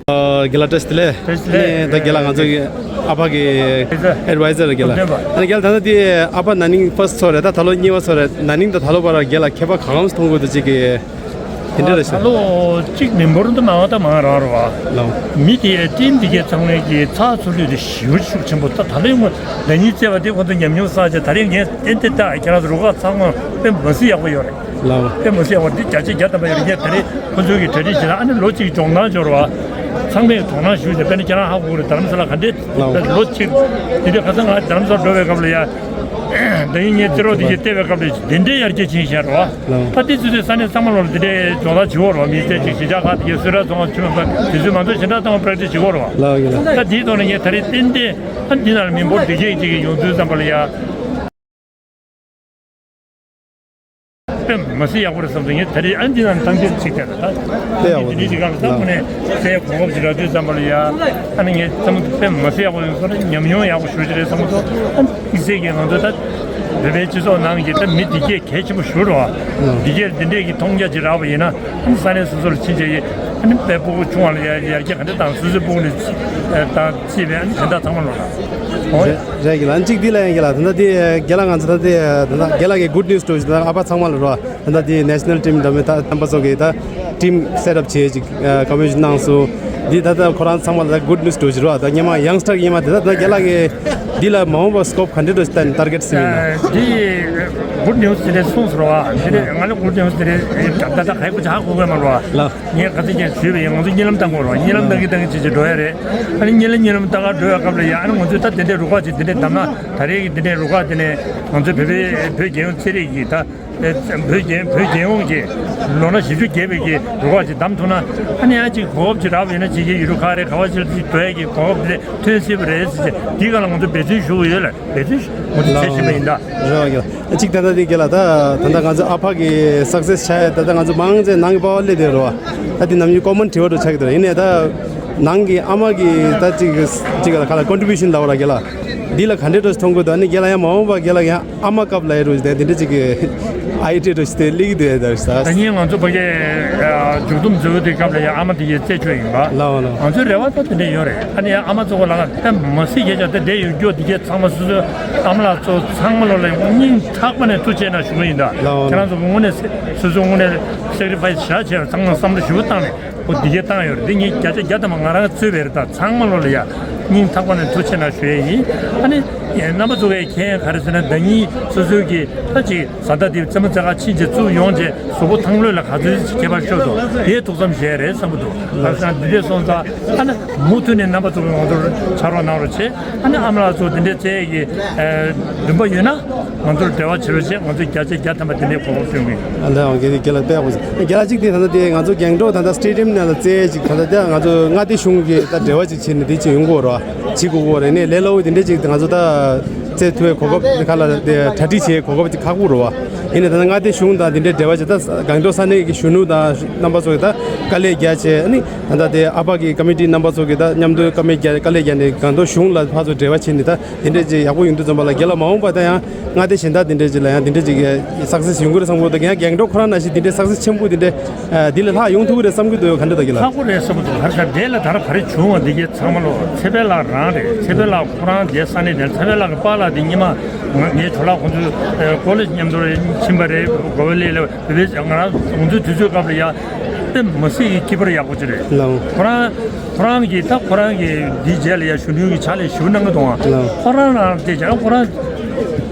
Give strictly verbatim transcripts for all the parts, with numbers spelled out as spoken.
རྒན་ལགས་བཀྲ་ཤིས་བདེ་ལེགས། བཀྲ་ཤིས་བདེ་ལེགས། ཨ་ནི་ད་རྒན་ལགས་ང་ཚོ་གི་ཨ་ཕ་གི་ཨེཌ་ཝའི་ཛར་རེད་རྒན་ལགས། ཨ་ནི་རྒན་ལགས་ད་ལྟ་དེ་ཨ་ཕ་ན་ནིང་ཕར་སི་ཊི་ཚོགས་རེད། ད་ད་ལོ་གཉིས་པ་ཚོགས་རེད། ན་ནིང་དང་ད་ལོ་བར་རྒན་ལགས་ཁྱད་པར་གང་གང་མཐོང་གི་འདུག་ཅིག་གི་དེ་འདྲ་རེད་ཤག་ད་ལོ་གཅིག་མི་འབོར་འདི་མང་བ་ད་མང་རང་རེད་བ། ལགས། མི་དེ་ཊིམ་འདི་གའི་ཚང་མའི་གི་ཚགས་ཚུད་ལུས་དེ་ཞེ་པོ་ཤུགས་ཆེན་པོ། ད་ད་ལོའི་ངོ་ཟླ་ཉིན་བརྩེ་བ་དེ་ཁོ་ཚོ་ཉམས་མྱོང་བསགས་བྱས། ད་རེས་ངས་ཏན་ཏན་ད་ཁྱེད་རང་ཚོ་རུ་ཁག་ཚང་མ་དཔེ་མ་སྲིད་ཡག་པོ་ཡོད་རེད། ལགས། དཔེ་མ་སྲིད་ཡག་པོ་འདི་བརྒྱ་ཆ་བརྒྱ་ཐམ་པ་ཡོད་རེད། ངས་ད་རེས་ཁོ་ཚོའི་གི་གྲ་སྒྲིག་བྱེད་སྟངས། ཨ་ནི་ལོ་གཅིག་སྦྱོང་སྟངས་འབྱོར་བ། ཚང་མས་དོ་སྣང་ཞུས་ཏེ། དཔེར་ན་ཁྱེད་རང་ཧ་གོ་གི་རེད། རྡ་རམ་ས་ལ་ག་འདྲས། ལགས། ལོ་གཅིག་དེ་འདྲའི་ཁ་སང་ང་རྡ་རམ་ས་ལ་འགྲོ་བའི་སྐབས་ལ་ཡ། ད་ཡིན་ངས་རྩེད་རོགས་དེ་གྱད་བལྟས་པའི་སྐབས་ལ་དེ་འདྲའི་ཡར་རྒྱས་ཕྱིན་བཞག་རེད་བ། ལགས། ད་དེ་ཚོ་དེ་ས་གནས་ཚང་མ་ལོར་དེ་འདྲའི་སྦྱོང་བརྡར་བྱེད་དགོས་རེད་བ། མི་སེར་ཅིག་གཞིས་ཆགས་ཁག་དེ་གྱད་གསོལ་རས་བཙོང་བ་ཆུ་མ་ཁ་དེ་ཚོའི་མ་གཏོགས་གཞན་དག་ཚང་མ་པེ་རེག་ཊི་སི་བྱེད་དགོས་རེད་བ། ལགས་ཡིན་ལགས། ད་དེའི་ཐོག་ནས་ངས་ད་རེས་ཏན་ཏན་ཨ་འདི་ནང་ལ་མི་འབོར་དེ་གྱད་ཅིག་ཡོང་དུས་ཙམ་པ་ལ་ཡ། དཔེ་མ་སྲིད་ཡག་པོ་རེད་བསམ་སོང་། ངས་ད་རེས་ཨ་འདི་ནང་ཐང་ཆེན་ཅིག་བལྟས་ན་ད། དེ་ཡག་པོ་འདི་འདྲའི་ཅིག་སྒང་ལ་ད་དངོས་གནས་སའི་གོ་སྐབས་ཅིག་རག་དུས་ཙམ་པ་ལ་ཡ། ཨ་ནི་ངས་བསམ་ཚུལ་དཔེ་མ་སྲིད་ཡག་པོ་ཡོང་སོང་ན། ཉམས་མྱོང་ཡག་པོ་ཞེ་པོ་ཅིག་རེད་བསམ་སོང་། ཨ་དམིགས་བསལ་གྱིས་ང་ཚོ་ད་བོད་པའི་སྤྱི་ཚོགས་ནང་གི་ད་མི་འདི་གྱད་གལ་ཆེན་པོ་ཞེ་པོ་རེད་བ། འདི་གྱད་འདི་འདྲས་ཀྱི་མཐོང་རྒྱ་ཅིག་རག་པ་ཡིན་ན། ཨ་ནི་ས་གནས་སོ་སོ་ལ་ཕྱིན་བྱས་ཡིན། ཨ་ནི་དཔེ་སྤུ་གུ་ཆུང་བ་ལ་ཡ་ཡར་རྒྱས་ག་འདྲ་བཏང་། སོ་སོའི་སྤུ་གུ་ནས་ཨ་དང་རྩིས་པའི་ཨ་ནི་དེ་འདྲ་ཚང་མ་ལོ་ལ། འོ། རེད་རེད་རྒན་ལགས། ཨ་གཅིག་འདི་ལ་ཡང་རྒན་ལགས་ད་ལྟ་དེ་རྒན་ལགས་ང་ཚོ་ད་ལྟ་དེ་ད་ལྟ་རྒན་ལགས་ཀྱི་གུཌ་ནིའུ་སི་འདྲ་བོ་ཞིག་ད་ལྟ་ཨ་ཕ་ཚང་མ་ལ་རོ། ད་ལྟ་དེ་ནེ་ཤ་ནལ་ཊིམ་འདྲ་མོ་ད་རྣམ་པ་ཚོ་གིས་ད་ཊིམ་སེ་ཊི་ཨབ་བྱས་ཅིག་ཀོ་མི་ཤན་གནང་སོང་། འདི་ད་ལྟ་ཁོ་རང་ཚང་མ་ལ་ད་གུཌ་ནིའུ་སི་འདྲ་བོ་ཞིག་རོ། ད་སྔོན་མ་ཡང་སི་ཊར་ཡིན་མ་དེ་ད་ད་རྒན་ལགས་ཀྱིས་འདི་ལ་མ་འོངས་པ་སི་ཀོབ་ག་འདྲ་འདྲ་ཞིག་ད་ཊར་གེཊ་ཟིན་ཡིན་ན། འདི་གུཌ་ནིའུ་སི་དེ་འདྲ་གསུངས་སོང་རོ། འདི་འདྲ་ང་ལ་གུཌ་ནིའུ་སི་དེ་འདྲ་ད་ད་ད་ག་ཡག་པོ་ཅིག་ཧ་གོ་གི་མ་རོ། ལགས། ངས་ག་ཚོད་ཀྱང་ཞུས་པ་ཡིན། ང་ཚོ་གཉིད་ལམ་བཏང་དགོས་རེད་བ། གཉིད་ལམ་བཏང་གི་བཏང་གི་བྱེད་བྱེད་འགྲོ་ཡ་རེད། ཨ་ནི་གཉིད་ལམ་གཉིད་ལམ་བཏང་ག་འགྲོ་བའི་སྐབས་ལ་ཡ། ཨ་ནི་ང་ཚོས་ད་དེ་འདྲའི་རུ་ཁག་ཅིག་དེ་འདྲའི་བདམས་ན། ད་རེས་ཀྱི་དེ་འདྲའི་རུ་ཁག་དེ་ནས་ང་ཚོའི་བོད་པའི་བོད་རྒྱལ་ཡོངས་ཚན་རིག་གི་ད་བོད་རྒྱལ་བོད་རྒྱལ་ཡོངས་ཀྱི་ལོ་ན་བཞི་བཅུ་བརྒལ་བའི་གི་རུ་ཁག་ཅིག་བདམས་ཐུབ་ན། ཨ་ནི་ཨ་ཅིག་གོ་སྐབས་ཅིག་རག་པ་ཡིན་ན། ཅིག་གི་ཡུལ་གྲུ་ཁག་རེད། ག་བ་ཅིག་ལ་ཅིག་འགྲོ་ཡ་གི་གོ་སྐབས་དེ་ཐོན་སྲིད་པ་རེད་ཟེར་བྱས། འདིའི་སྒང་ལ་ང་ཚོ་འབད་བརྩོན་ཞུ་གི་ཡོད་ལ། འབད་བརྩོན་ཞུ་ང་ཚོ་བྱེད་བཞིན་པ་ཡིན་ད། རེད་བ། གཅིག་ད་ལྟ་འདི་རྒན་ལགས་ད་ད་ལྟ་ང་ཚོ་ཨ་ཕ་གི་སག་སེ་སི་ཆགས་ཡ། ད་ལྟ་ང་ཚོ་མང་ཆེ་ནང་གི་པ་ཕ་སླེབས་བསྡད་རེད་བ། ད་འདི་ནམ་རྒྱུན་ཀོ་མན་དྲི་བ་འདྲ་ཆགས་ཀྱི་འདུག་ཡིན་ནའི་ད་ནང་གི་ཨ་མ་གི་ད་ཅིག་ཅིག་ལ་ག་ལ་ཀོན་ཊི་བིའུ་ཤན་ལབ་པ་ར་རྒན་ལགས། འདི་ལ་ག་འདྲ་འདྲ་མཐོང་གི་འདུག་ཨ་ནི་རྒན་ལགས་ཡང་མ་འོངས་པ་རྒན་ལགས་ཡང་ཨ་མ་སྐབས་ལ་ཡ་རུ་དེ་འདི་འདྲ་ཅིག་གི་ཨའི་ཌི་ཡ་འདྲ་ཞིག་དེ་སླེབས་ཀྱི་འདུག་ཡ། ད་ད་ད་ཉིན་ང་ཚོ་ཕ་གི་མཇུག་བསྡོམས་མཛད་སྒོ་དེ་སྐབས་ལ་ཡ་ཨ་མ་དེ་གའི་རྩད་གཅོད་ཡིན་པ། ལགས་ལགས། ང་ཚོའི་རེ་བ་ད་དེ་འདྲ་ཡོད་རེད། ཨ་ནི་ཡ་ཨ་མ་ཚོ་ག་ལ་ད་མ་སྲིད་ཡ་ཅག་དེ་འདྲ་ཡོད་རྒྱུ་དེ་གའི་ཚང་མ་སོ་སོའི་ཨ་མ་ལགས་ཚོ་ཚང་མ་ལོ་ལ་སྙིང་ཐག་པ་ནས་ཐུགས་རྗེ་ཆེ་གནང་ཞུ་གི་ཡིན་ད། ལགས་ལགས། ཁྱེད་རང་ཚོ་དངོས་གནས་སོ་སོ་དངོས་གནས་སེ་ཀི་རི་ཕ་ཡི་སི་བྱས་ཚང་མ་བསམ་བློ་ཞིབ་པོ་བཏང་ནས། ཨོ་འདི་གའི་བཏང་ཡོད་རེད། འདི་ངས་བརྒྱ་ཆ་བརྒྱ་ཐམ་པ་ང་རང་གིས་གཙོས་པའི་རེད། ད་ཚང་མ་ལོ་ལ་ཡ་སྙིང་ཐག་པ་ནས་ཐུགས་རྗེ་ཆེ་གནང་ཞུ་ཡས་ཡིན། ཨ་ནི་རྣམ་པ་ཚོ་གིས་མཁྱེན་ག་རེ་ཟེར་ན། ཟླ་ཉིན་སོ་སོའི་གི་ད་ཅིག་བཟའ་ཟླ་དེ་རྩེད་མོ་རྩེ་ག་ཕྱིན་བྱས་ཚུར་ཡོང་བྱས་གཟུགས་པོ་ཐང་ལྷོད་ལ་ག་ཚོད་ཅིག་ཁྱད་པར་ཤོར་འདུག་དེའི་ཐུགས་བསམ་བཞེས་རེད་བསམ་གི་འདུག་ཁ་སང་འདི་འདྲས་སོང་ཙང་། ཨ་ནི་མུ་མཐུད་ནས་རྣམ་པ་ཚོ་གིས་ང་ཚོར་ཕྱག་རོགས་གནང་རོགས་བྱེད། ཨ་ནི་ཨ་མ་ལགས་ཚོ་དེ་འདྲས་རྩེད་ཡས་ཀྱི་འདུན་པ་ཡོད་ན། ང་ཚོར་འབྲེལ་བ་བྱེད་རོགས་བྱེད། ང་ཚོས་བརྒྱ་ཆ་བརྒྱ་ཐམ་པ་དེ་འདྲའི་གོ་སྐབས་སྟོན་གྱི་ཡིན། ཨ་ལས་འོང་། རྒན་ལགས་དཔེ་ཡག་པོ་ཞིག་རྒན་ལགས་གཅིག་དེ་ད་ལྟ་དེ་ང་ཚོ་སྒང་ཏོག་ད་ལྟ་སི་ཊེ་ཌི་ཡམ་ནང་ལ་རྩེད་ཅིག་ད་ལྟ་དེ་ང་ཚོ་མངའ་སྡེ་གཞུང་གིས་ད་འབྲེལ་བ་ཅིག་བྱས་ནས་དེ་ཅིག་ཡོང་གི་ཡོད་རེད་བ། བྱེད་དགོས་ཀྱི་ཡོད་རེད། ནས་ལས་སླ་པོ་དེ་འདྲ་ཅིག་ང་ཚོ་ད་རྩེད་ཐུབ་པའི་གོ་སྐབས་དེ་ག་ལ་དེ་གྲ་སྒྲིག་བྱེད་གོ་སྐབས་ཅིག་ཁག་པོ་རེད་བ། ཡིན་ནའི་ད་ལྟ་མངའ་སྡེ་གཞུང་དང་དེ་འདྲའི་འབྲེལ་བ་བྱས། ད་སྒང་ཏོག་ས་གནས་ཀྱི་གཞོན་ནུ་དང་རྣམ་པ་ཚོ་གིས་ད་དཀའ་ལས་རྒྱག་བྱས། ཨ་ནི་ད་ལྟ་དེ་ཨ་ཕ་གི་ཀོ་མི་ཊི་རྣམ་པ་ཚོ་གིས་ད་མཉམ་དུ་དཀའ་ལས་རྒྱག་དཀའ་ལས་རྒྱག་ནས་སྒང་ཏོག་གཞུང་ལ་ཕར་ཚུར་འབྲེལ་བ་བྱས་ནས་ད། དེ་འདྲས་ཅིག་ཡག་པོ་ཡོང་དུས་ཙམ་པ་ལ་རྒན་ལགས་མ་འོངས་པ་ད་ཡང་མངའ་སྡེ་གཞན་དག་དེ་འདྲས་ཅིག་ལ་ཡང་དེ་འདྲས་ཅིག་སག་སེ་སི་ཡོང་གི་རེད་བསམ་གྱི་འདུག་ཡང་སྒང་ཏོག་ཁོ་རང་ནང་བཞིན་དེ་འདྲས་སག་སེ་སི་ཆེན་པོ་དེ་འདྲས་ཨ་འདི་ལས་ལྷག་ཡོང་ཐུབ་ཀྱི་རེད་བསམ་གྱི་འདུག་ག་འདྲ་ད་རྒན་ལགས། ལྷག་པོ་རེད་བསམ་གྱི་འདུག་ག་རེ་ཟེར་ན་འདི་ལ་ད་ར་ག་རེ་བྱུང་བ་འདི་གའི་ཚང་མ་ལོ་ཚེ་འཕེལ་ལགས་རང་རེད། ཚེ་འཕེལ་ལགས་ཁོ་རང་འདིའི་ས་གནས་དེར། ཚེ་འཕེལ་ལགས་ཀྱི་པཱ་ལགས་འདི་སྔོན་མ་ང་ངའི་གྲོགས་ལགས་ཁོང་ཚོའི་ཨ་ཀོ་ལེཇ་མཉམ་དུ་ཕྱིན་པ་རེད། གོ་བ་ལི་ལ་བོད་པའི་ང་རང་ང་ཚོའི་དུས་ཚོད་སྐབས་ལ་ཡ་དཔེ་མ་སྲིད་ཀྱི་སྐྱིད་པོ་ཡག་པོ་ཅིག་རེད། ལགས། ཁོ་རང་ཁོ་རང་གིས་ད་ཁོ་རང་གིས་འདིའི་རྗེས་ལ་ཡ་གཞོན་ནུའི་གི་ཕྱག་ལས་ཞུ་གནང་གི་འདུག་ཨང་། ལགས། ཁོ་རང་རང་དེ་ཀྱང་ཁོ་རང་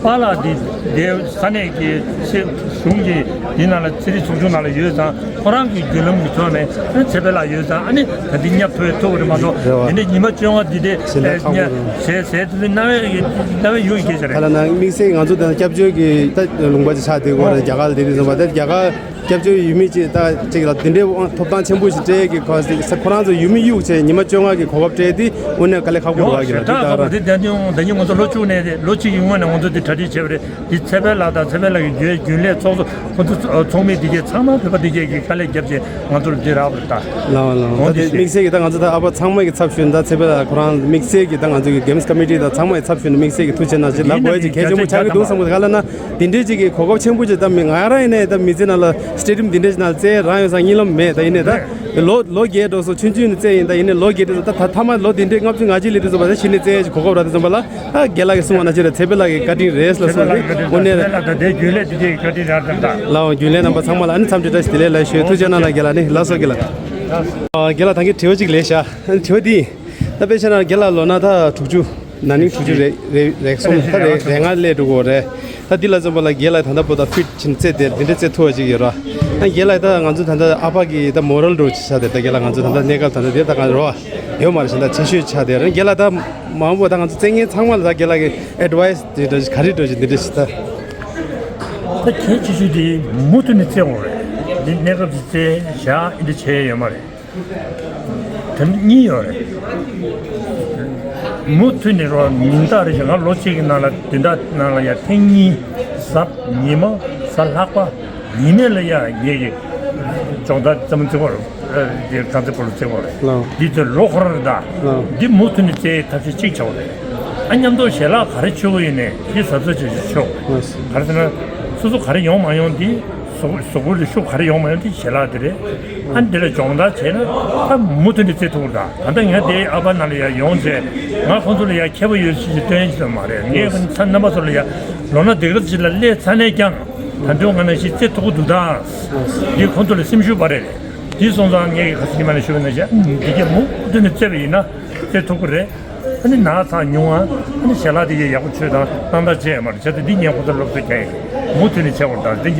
པཱ་ལགས་འདི་འདི་ས་གནས་ཀྱི་ཆེ་གཞུང་གི་འདི་ནང་ལ་རྩེད་རིགས་ཚོགས་ཆུང་ནང་ལ་ཡོད་ཙང་། ཁོ་རང་གི་བརྒྱུད་ལམ་གྱི་ཐོག་ནས་ཨ་ནི་ཚེ་འཕེལ་ལགས་ཡོད་ཙང་། ཨ་ནི་ད་འདི་བསྙབ་ཐུབ་ཐུབ་རེད་མ་གཏོགས། རེད་བ། དེ་འདྲ་ཉི་མ་བཅོ་ལྔ་འདི་འདྲའི་ཞེ་ལས་ཁག་པོ་རེད། ཞེ་ཟས་དེ་ཚོ་རྣ་བའི་རྣ་བའི་ཡུལ་གྱི་སྐད་ཆ་རེད། ད་ལ་ན་དམིགས་བསལ་ང་ཚོ་དེ་སྐྱབས་བཅོལ་གྱི་ད་ལུང་པ་ཅིག་ཆགས་བསྡད་ཀྱི་ཡོད་རེད། རྒྱ་གར་ལ་བསྡད་དུས་ཙམ་པ་དེ་རྒྱ་གར་སྐྱབས་བཅོལ་ཡུལ་མི་ཅིག་ད་ཅིག་ལ་དེ་འདྲའི་དབང་ཐོབ་ཐང་ཆེན་པོ་ཞིག་སྤྲད་ཀྱི་ཁོ་ཁོ་རང་ཚོ་ཡུལ་མི་གཡུག་བྱས་ཉི་མ་བཅོ་ལྔ་གི་གོ་སྐབས་སྤྲད་དེ་དངོས་གནས་དཀའ་ལས་ཁག་པོ་རེད་བ། ཡོད་རྒན་ལགས། ཞེ་དྲག་ཁག་པོ་རེད། ད་ནི་ད་ནི་ང་ཚོ་ལོ་བཅུ་ནས་ལོ་གཅིག་གི་སྔོན་ནས་ང་ཚོ་དེ་གྲ་སྒྲིག་བྱས་པ་རེད། འདི་ཚེ་འཕེལ་ལགས་དང་ཚེ་འཕེལ་ལགས་ཀྱི་རྒྱུན་རྒྱུན་ལས་ཚོགས་གཙོ་ཁོ་ཚོ་ཚོགས་མི་འདི་གས་ཚང་མ་བོད་པ་འདི་གས་ཀྱིས་དཀའ་ལས་བརྒྱབ་བྱས་ང་ཚོར་འདི་རག་པ་རེད་ད། ལགས་ལགས། འོ་ད་དེ་དེ་དམིགས་བསལ་གྱི་ད་ང་ཚོ་ད་ཨ་ཕ་ཚང་མ་གི་ཚབ་ཞུས་ནས་ད་ཚེ་འཕེལ་ལགས་ཁོ་རང་དམིགས་བསལ་གྱི་ད་ང་ཚོ་གི་གེམ་སི་ཀོ་མི་ཊི་དང་ཚང་མ་གི་ཚབ་ཞུས་ནས་དམིགས་བསལ་གྱི་ཐུགས་རྗེ་ཆེ་གནང་ཞེས་ལབ་དགོས་ཡ་ཅིག་གལ་ཆེན་པོ་ཆགས་ཀྱི་འདུག་བསམ་གི་འདུག་ག་ལ་ན་དེ་འདྲའི་ཅིག་གི་གོ་སྐབས་ཆེན་པོ་ཅིག་ད་མི་ང་རང་ཡིན་ནའི་ད་མི་ཚེ་ནང་ལ་སི་ཊེ་ཌི་ཡམ་དེ་འདྲའི་ཅིག་ནང་རྩེད་རང་ཡོད་ཙང་གཉིད་ལམ་མེད། ད་ཡིན་ནའི་ད། རེད། ལོ་ལོ་བརྒྱད་འགྲོ་སོང་། ཆུང་ཆུང་ནས་རྩེ་ཡིན། ད་ཡིན་ནའི་ལོ་བརྒྱད་འགྲོ་སོང་། ད་ད་ཐ་མ་ལོ་དེ་འདྲའི་ལྔ་བཅུ་ང་གཅིག་སླེབས་དུས་ཙམ་པ་ད་གཞི་ནས་རྩེ་གོ་སྐབས་རག་དུས་ཙམ་པ་ལ། ཨ་རྒན་ལགས་ཀྱིས་གསུངས་པ་ནང་བཞིན་རེད། ཚེ་འཕེལ་ལགས་ཀྱི་བཀའ་དྲིན་རེད་ལབ་སོང་ཟེར། དངོས་གནས་རེད། ད་དེ་རྒྱུན་ལས་དེ་འདྲའི་བཀའ་དྲིན་རག་དང་། ལའོ་རྒྱུན་ལས་རྣམ་པ་ཚང་མ་ལ་ཨ་ནི་འཚམས་འདྲི་བཀྲ་ཤིས་བདེ་ལེགས་ལ་ཞུ། ཐུགས་རྗེ་གནང་ལ་རྒན་ལགས། ནི་ལགས་སོ་རྒན་ལགས། ཨ་རྒན་ལགས། ད་གིན་དྲི་བ་གཅིག་ལས་བཞག་དྲི་བ་འདི་ཡིན། ད་དཔེ་བྱས་ན་རྒན་ལགས་ལོ་ན་ད་དྲུག་ཅུ། ན་ནིང་དྲུག་ཅུ་རེ་རེ་རེ་གསུམ། ད་རེ་རེ་ལྔ་སླེབས་འགྲོ་གི་རེད། ད་འདི་ལ་འཛོམས་པ་ལ་རྒན་ལགས་ད་ལྟ་བར་དུ་ཕིཊ་ཕྱིན་རྩེ་དེ་འདི་འདྲའི་རྩེ་ཐུབ་པ་ཅིག་ཡོད་ར། ད་རྒན་ལགས་ད་ང་ཚོ་ད་ལྟ་ཨ་ཕ་གི་ད་མོ་རལ་འདྲ་ཅིག་ཆགས་ཏེ། ད་རྒན་ལགས་ང་ཚོ་ད་ལྟ་གནས་སྐབས་ད་ལྟ་འདིར་ད་ག་རོ་ཡོད་མ་རེད་ཟེར། ད་ཆེ་ཤོས་ཆགས་ཏེ་ར། རྒན་ལགས་ད་མང་པོ་ད་ང་ཚོ་རྩེད་མཁན་ཚང་མ་ལ་ད་རྒན་ལགས་ཀྱི་ཨེ་ཌི་ཝའི་སི་དེ་འདྲ་ཞིག་ག་རེ་འདྲ་ཞིག་འདི་འདྲ་ཞིག་ད། ད་གལ་ཆེ་ཤོས་དེ་མུ་མཐུད་ནས་རྩེ་དགོས་རེད། འདི་གནས་སྐབས་སུ་རྩེ་བཞག་འདི་འདྲ་བྱས་ཡོད་མ་རེད། དེ་གཉིས་ཡོད་རེད། མུ་མཐུད་ནས་རོ་ཉིན་ལྟར་རེ་བཞིན། ང་ལོ་གཅིག་གི་ནང་ལ་བདུན་ཕྲག་ནང་ལ་ཡ་ཐེངས་གཉིས། གཟའ་ཉི་མ་གཟའ་ལྷག་པ་ཉི་མ་ལ་ཡ་ངེད་ཀྱི་སྦྱོང་བརྡར་རྩེད་མོ་རྩེ་སྐོར་རེད། དེ་རྐང་རྩེད་སྤོ་ལོ་རྩེ་སྐོར་རེད། ལགས། འདི་ཚོ་ལོ་འཁོར་རེད་ད། ལགས། འདི་མུ་མཐུད་ནས་རྩེ་ཐབས་ཤེས་གཅིག་བྱ་དགོས་རེད། ཨ་མཉམ་དུ་ཞལ་ལག་ག་རེ་མཆོད་ཀྱི་ཡོད་ནས་འདི་གཟབ་གཟབ་བྱ་ཆོག་ཆོག་རེད། ལགས། ག་རེ་ཟེར་ན་སོ་སོ་ག་རེ་ཡོང་མ་ཡོང་འདི། གཟུགས་གཟུགས་པོ་ལ་ཤུགས་ག་རེ་ཡོང་མ་ཡོང་དེ་ཞལ་ལག་དེ་རེད། ཨ་འདི་ལ་སྦྱོང་བརྡར་བྱས་ན་ཨ་མུ་མཐུད་ནས་རྩེ་ཐུབ་ཀྱི་རེད་ད། ད་ལྟ་ངས་དེ་ཨ་ཕ་ནང་ལ་ཡར་ཡོང་རྗེས་ང་ཁོང་ཚོ་ལ་ཡར་མཁས་པ་ཡོད་ཅེས་སྟོན་ཡག་ཅིག་མ་རེད། ངས་ཁོང་ཚོ་རྣམ་པ་ཚོ་ལ་ཡར་ལོ་ན་དེ་ག་ཅིག་ལ་སླེབས་ཚར་ནས་ཀྱང་ད་དུང་ང་ནང་བཞིན་རྩེ་ཐུབ་ཀྱི་འདུག་ད། འདི་ཁོང་ཚོ་ལ་སེམས་ཤུགས་སྤར་རེད། འདི་སོང་ཙང་ངས་ཁ་སང་ཉི་མ་ནས་ཞུ་བ་ནང་བཞིན་འདི་གས་མུ་མཐུད་ནས་རྩེ་བ་ཡིན་ན་རྩེ་ཐུབ་ཀྱི་རེད། ཨ་ནི་ན་ཚ་ཉུང་བ། ཨ་ནི་ཞལ་ལག་དེ་ཡག་པོ་མཆོད་དང་སྣང་དག་བྱས་མ་རེད། བྱས་ཏེ་འདི་ངས་ཁོ་ཚོར་སློབ་གསོ་རྒྱག་ཡིན། མུ་མཐུད་ནས་བྱེད་དགོས་རེད། ད་དེ་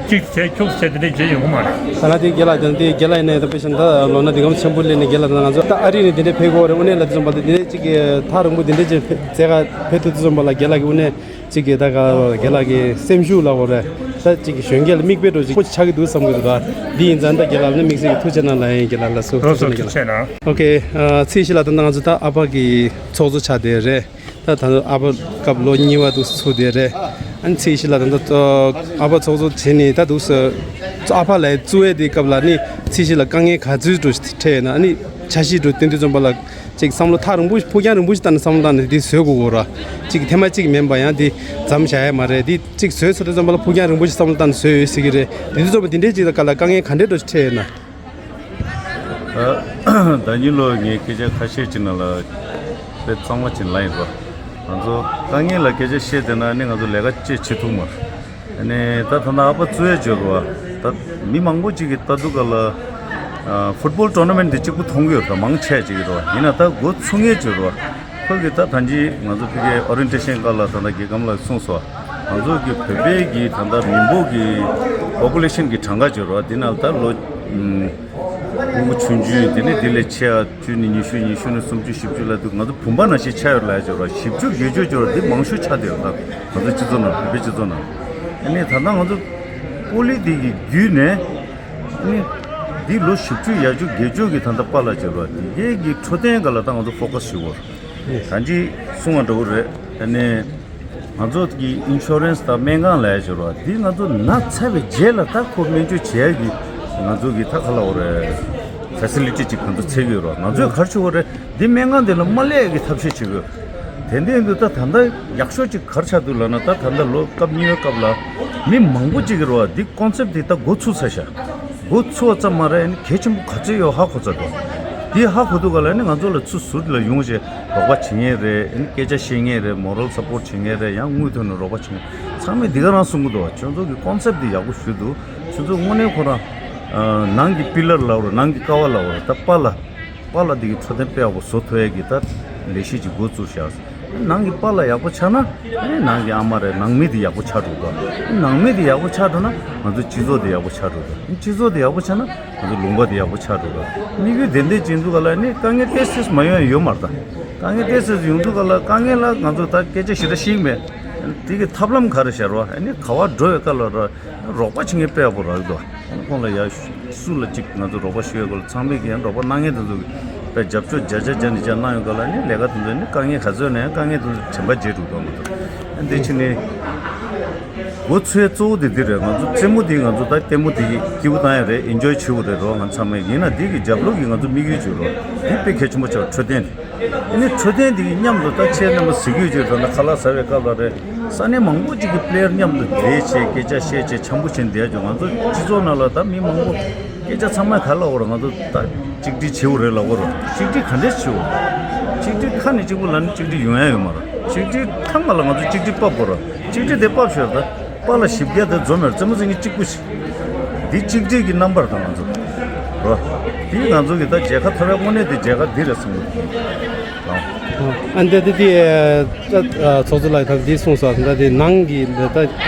གཅིག་བྱས་ཁྱུག་བྱས་དེ་འདྲས་བྱེད་ཡོང་གི་མ་རེད། ད་ལ་དེ་རྒན་ལགས་དང་དེ་རྒན་ལགས་ཡིན་ནའི་ད་དཔེ་བཞིན་ད་ལོ་ན་འདི་གམ་ཆེན་པོ་སླེབས་ནས་རྒན་ལགས་དང་ང་ཚོ་ད་ཨ་རི་ནས་དེ་འདྲས་ཕེབས་དགོས་རེད། དངོས་གནས་ལ་དེ་ཙམ་པ་དེ་འདི་འདྲས་གཅིག་གི་ཐག་རིང་པོ་དེ་འདྲས་ཅིག་བཙལ་ག་ཕེབས་ཐུབ་དུས་ཙམ་པ་ལ་རྒན་ལགས་ཀྱི་དངོས་གནས་གཅིག་གི་ད་ག་རྒན་ལགས་ཀྱི་སེམས་ཤུགས་ལ་འོ་རེད། ད་གཅིག་གི་གཞོན་སྐྱེས་ལ་མིག་དཔེ་འདྲ་ཅིག་པོ་ཆགས་ཀྱི་འདུག་བསམ་གྱི་འདུག་ད་འདི་ཡིན་ཙང་ད་རྒན་ལགས་ལ་དམིགས་བསལ་གྱི་ཐུགས་རྗེ་གནང་ལ་ཡིན། རྒན་ལགས་ལ་སུ་ཐུགས་རྗེ་གནང་རྒན་ལགས། ཨོ་ཁེ། ཚེས་བཞི་ལ་ད་ལྟ་ང་ཚོ་ད་ཨ་ཕ་གི་ཚོགས་གཙོ་ཆགས་བསྡད་རེད། ད་ད་ཨ་ཕ་སྐབས་ལོ་གཉིས་པ་འདུག་ཚུགས་བསྡད་རེད། ཨ་ནི་ཚེས་བཞི་ལ་ད་ལྟ་ཨ་ཕ་ཚོགས་གཙོ་བྱས་ནས་ད་འདུག་ཨ་ཕ་ལ་བཙུགས་ཡས་དེ་སྐབས་ལ་ནི་ཚེས་བཞི་ལ་དཀའ་ངལ་ག་ཚོད་འགྲོ་འཕྲད་ཡོད་ན། ཨ་ནི་འཆར་གཞི་འགྲོ་སྟོན་དུས་ཙམ་པ་ལ་ཅིག་བསམ་བློ་ཐག་རིང་པོ་ཕུགས་རྒྱང་རིང་པོ་ཞིག་བཏང་ནས་བསམ་བློ་བཏང་ནས་དེ་བཟོ་དགོས་གོ་ར། ཅིག་ཐེངས་མ་གཅིག་མིན་པ་ཡང་དེ་མཚམས་བཞག་ཡས་མ་རེད། དེ་གཅིག་བཟོས་ཚར་དུས་ཙམ་པ་ལ་ཕུགས་རྒྱང་རིང་པོ་ཞིག་བསམ་བློ་བཏང་ནས་བཟོས་ཡོད་ཟེར་གྱི་རེད། དེ་དུས་ཙམ་པ་དེ་འདྲའི་ཅིག་ལ་ག་ལ་དཀའ་ངལ་ག་འདྲས་འགྲོ་ཞིག་འཕྲད་ཡོད་ན། ད་ཉིན་ལོ་ངས་སྐད་ཆ་ཁ་ཤས་ཅིག་ནང་ལ་དཔེ་གཙང་མ་ཅིག་ལབ་ཡིན་པ། ང་ཚོ་དཀའ་ངལ་ལ་སྐད་ཆ་བཤད་བསྡད་ན་ནི་ང་ཚོ་ལས་ཀ་ཅིག་བྱེད་ཐུབ་མ་རེད། ཨ་ནི་ད་ད་ལྟ་ཨ་ཕ་བཙུགས་ཡས་བྱོས་རོགས། ད་མི་མང་པོ་ཅིག་གིས་ལྟ་དུས་ག་ལ་ཨ་ཕུཊ་བོལ་ཊོར་ན་མེན་ཊི་འདི་གཅིག་པུ་མཐོང་གི་ཡོད་རེད། མང་ཆེ་ཅིག་གིས་རོགས། ཡིན་ན་ད་འགོ་ཚུགས་མཁན་བྱོས་རོགས། ཁོ་གིས་ད་ད་གིན་ང་ཚོ་ཕ་གིའི་ཨོ་རི་ཡེན་ཊེ་ཤན་སྐབས་ལ་ད་ལྟ་རྒན་སྐམ་ལགས་གསུངས་སོང་། ང་ཚོ་གི་བོད་པའི་གི་ད་ལྟ་མི་འབོར་གི་པོ་པུ་ལེ་ཤན་གི་གྲངས་ཀ་བྱོས་རོགས། འདི་ནང་ད་ལོ་ཨ་ཕྲུ་གུ་ཆུང་ཆུང་དེ་ནས་དེ་ལས་ཆེ་བ་བཅུ་ནས་ཉི་ཤུ། ཉི་ཤུ་ནས་སུམ་ཅུ། བཞི་བཅུ་ལབ་དུས་ང་ཚོ་བུམ་པ་ནང་བཞིན་ཆགས་ཡོད་ལབ་ཡ་བྱོས་རོགས། བཞི་བཅུ་བརྒྱད་ཅུ་བྱོས་རོགས། འདི་མང་ཤོས་ཆགས་བསྡད་ཡོད། ད་ང་ཚོ་སྤྱི་ཚོགས་ནང་བོད་པའི་སྤྱི་ཚོགས་ནང་། ཨ་ནི་ད་ལྟ་ང་ཚོ་པོ་ལི་འདི་གི་བརྒྱུད་ནས་ཨ་ནི་འདི་ལོ་བཞི་བཅུ་ཡར་བཅུ་བརྒྱད་ཅུ་གི་ད་ལྟ་པཱ་ལགས་བྱོས་རོགས། དེ་གའི་གི་འཕྲོད་བསྟེན་སྒང་ལ་ད་ང་ཚོ་ཕོ་ཁ་སི་ཞུ་བར། ད་ཅི་གསུང་བ་འདྲ་བོ་རེད། ཨ་ནི་ང་ཚོ་གི་ཨིན་ཤོ་རན་སི་དང་སྨན་ཁང་ལ་ཡ་བྱོས་རོགས། འདི་ང་ཚོ་ན་ཚར་བའི་རྗེས་ལ་ད་ཁོ་སྨན་བཅོས་བྱེད་ཡ་གི་ང་ཚོ་གི་ད་ག་ལབ་དགོས་རེད། ཕེ་སི་ལི་ཊི་ཅིག་ང་ཚོ་འཚོལ་གི་ཡོད་རོགས། ང་ཚོས་ག་རེ་བྱེད་དགོས་རེད། འདི་སྨན་ཁང་འདི་ལ་མ་སླེབས་ཡ་གི་ཐབས་ཤེས་བྱེད་དགོས། དེ་འདྲ་ཡིན་དུས་ད་ད་ལྟ་ཡག་ཤོས་ཅིག་ག་རེ་ཆགས་འདུག་ལབ་ན། ད་ད་ལྟ་ལོ་སྐབས་གཉིས་པའི་སྐབས་ལ་མི་མང་པོ་ཅིག་གིས་རོགས། འདི་ཀོན་སེབ་འདི་ད་འགོ་ཚུགས་ཚར་ཤག་འགོ་ཚུགས་པ་ཙམ་མ་རེད། ཨ་ནི་གལ་ཆེན་པོ་ག་ཚོད་ཡོད་ཧ་གོ་ཚར་འདུག་དེ་ཧ་གོ་དུས་ག་ལ་ཨ་ནི་ང་ཚོ་ལ་ཚུར་ཟུར་ལ་ཡོང་བྱས་རོགས་པ་བྱེད་མཁན་རེད། ཨ་ནི་སྐད་ཆ་བཤད་མཁན་རེད། མོ་རལ་སབ་པོར་ཊི་བྱེད་མཁན་རེད། ཡང་དངུལ་ཐོག་ནས་རོགས་པ་བྱེད་མཁན་ཚང་མས་འདི་ག་རང་གསུང་གི་འདུག་ཁྱོད་ཚོ་གི་ཀོན་སེབ་འདི་ཡག་པོ་ཞེ་དྲག་འདུག་ཁྱོད་ཚོ་དངོས་གནས་ཁོ་རང་ནང་གི་པི་ལར་ལབ་རོགས། ནང་གི་ཀ་བ་ལབ་རོགས། ད་པཱ་ལགས། པཱ་ལགས་འདི་གི་འཕྲོད་བསྟེན་དཔེ་ཡག་པོ་བཟོ་ཐུབ་ཡས་ཀྱི་ད་ལས་གཞི་ཅིག་འགོ་བཙུགས་ཤག་ནང་གི་པཱ་ལགས་ཡག་པོ་ཆགས་ན་ནང་གི་ཨ་མ་རེད། ནང་མི་འདི་ཡག་པོ་ཆགས་འགྲོ་གི། ནང་མི་འདི་ཡག་པོ་ཆགས་འགྲོ་ན་ང་ཚོ་སྤྱི་ཚོགས་འདི་ཡག་པོ་ཆགས་འགྲོ་གི། སྤྱི་ཚོགས་འདི་ཡག་པོ་ཆགས་ན་ང་ཚོ་ལུང་པ་འདི་ཡག་པོ་ཆགས་འགྲོ་གི། དམིགས་ཡུལ་དེ་འདྲ་ཅིག་འདུག་ག་ལ་ནི་དཀའ་ངལ་ཏོག་ཙམ་མ་ཡོང་ཡ་ཡོད་མ་རེད། ད་དཀའ་ངལ་ཏོག་ཙམ་ཡོང་དུས་ག་ལ་དཀའ་ངལ་ལ་ང་ཚོ་ད་སྐད་ཆ་ཞེ་དྲག་བཤད་ཀྱི་མེད། དེ་གི་ཐབས་ལམ་ག་རེ་བྱ་རོགས། ཨ་ནི་ག་པར་འགྲོ་བའི་སྐབས་ལ་རོགས། རོགས་པ་བྱེད་མཁན་དཔེ་ཡག་པོ་རག་འདུག་ཁོང་ལ་ཡ་སུ་ལ་གཅིག་ང་ཚོ་རོགས་པ་ཞུ་ཡ་གོ་ལ་ཚང་མས་ཀྱི་ཡང་རོགས་པ་གནང་མཁན་དེ་ཚོ་གི་དཔེ་རྒྱབ་སྐྱོར་བརྒྱ་ཆ་བརྒྱ་ནས་བརྒྱ་གནང་ཡོད་ག་ལ་ནི་ལས་ཀ་དེ་ཚོ་ནི་དཀའ་ངལ་ག་ཚོད་ནས་དཀའ་ངལ་དེ་ཚོ་དྲན་པ་བརྗེད་འགྲོ་འདུག་ང་ཚོ་འདི་ཕྱི་ནས་འགོ་ཚུགས་ཡ་གཙོ་བོ་དེ་འདི་རེད། ང་ཚོ་རྩེད་མོ་འདི་ང་ཚོ་ད་ལྟད་མོ་འདི་སྐྱིད་པོ་བཏང་ཡ་རེད། ཨེན་ཇོའི་བྱེད་དགོས་རེད་རོགས། ང་ཚང་མས་ཡིན་ན་འདི་གི་རྒྱབ་ལོགས་ཀྱི་ང་ཚོ་དམིགས་ཡུལ་བྱེད་རོགས། འདི་དཔེ་གལ་ཆེན་པོ་ཆགས། འཕྲོད་བསྟེན་དེ་ཨ་ནི་འཕྲོད་བསྟེན་འདི་གི་མཉམ་དུ་ད་ཁྱེད་རྣམ་པ་གཟིགས་ཡོད་ཅེས་ད་ལྟ་ཁ་ལག་ཟ་བའི་སྐབས་ལ་རེད། ས་གནས་མང་པོ་ཅིག་གི་པི་ལེ་ཡར་མཉམ་དུ་བསྡད་བྱས་སྐད་ཆ་བཤད་བྱས་འཆམ་པོ་བྱས་བསྡད་ཡ་ཅིག་ང་ཚོ་སྤྱི་ཚོགས་ནང་ལ་ད་མི་མང་པོ་སྐད་ཆ་ཚང་མ་ག་རེ་ལབ་དགོས་རེད། ང་ཚོ་ད་གཅིག་སྒྲིལ་བྱེད་དགོས་རེད་ལབ་དགོས་རེད། གཅིག་སྒྲིལ་ག་འདྲས་བྱེད་དགོས། གཅིག་སྒྲིལ་ཁ་ནས་གཅིག་པུ་ལབ་ནས་གཅིག་སྒྲིལ་ཡོང་ཡ་ཡོད་མ་རེད། གཅིག་སྒྲིལ་ཐ་མ་ལ་ང་ཚོ་གཅིག་སྒྲིལ་ཕབ་དགོས་རེད། གཅིག་སྒྲིལ་དེ་ཕབ་ཤོར་ད། པཱ་ལགས་བཞི་བརྒྱ་དེ་འཛོམས་ཡོད་རེད། རྩེད་མོ་རྩེ་མཁན་གཅིག་པུ་ཞིག་འདི་གཅིག་སྒྲིལ་གྱི་རྣམ་པར་དང་ང་ཚོ་རོ། དེ་ང་ཚོ་གི་ད་མཇལ་ཁ་ཐོབ་པའི་དངོས་གནས་དེ་མཇལ་ཁ་འདི་རེད་བསམ་གྱི་འདུག་ཨ་འདི་འདི་འདི་ཚོགས་གཙོ་ལགས་ད་འདི་གསུངས་སོང་། ད་འདི་ནང་གི་ད་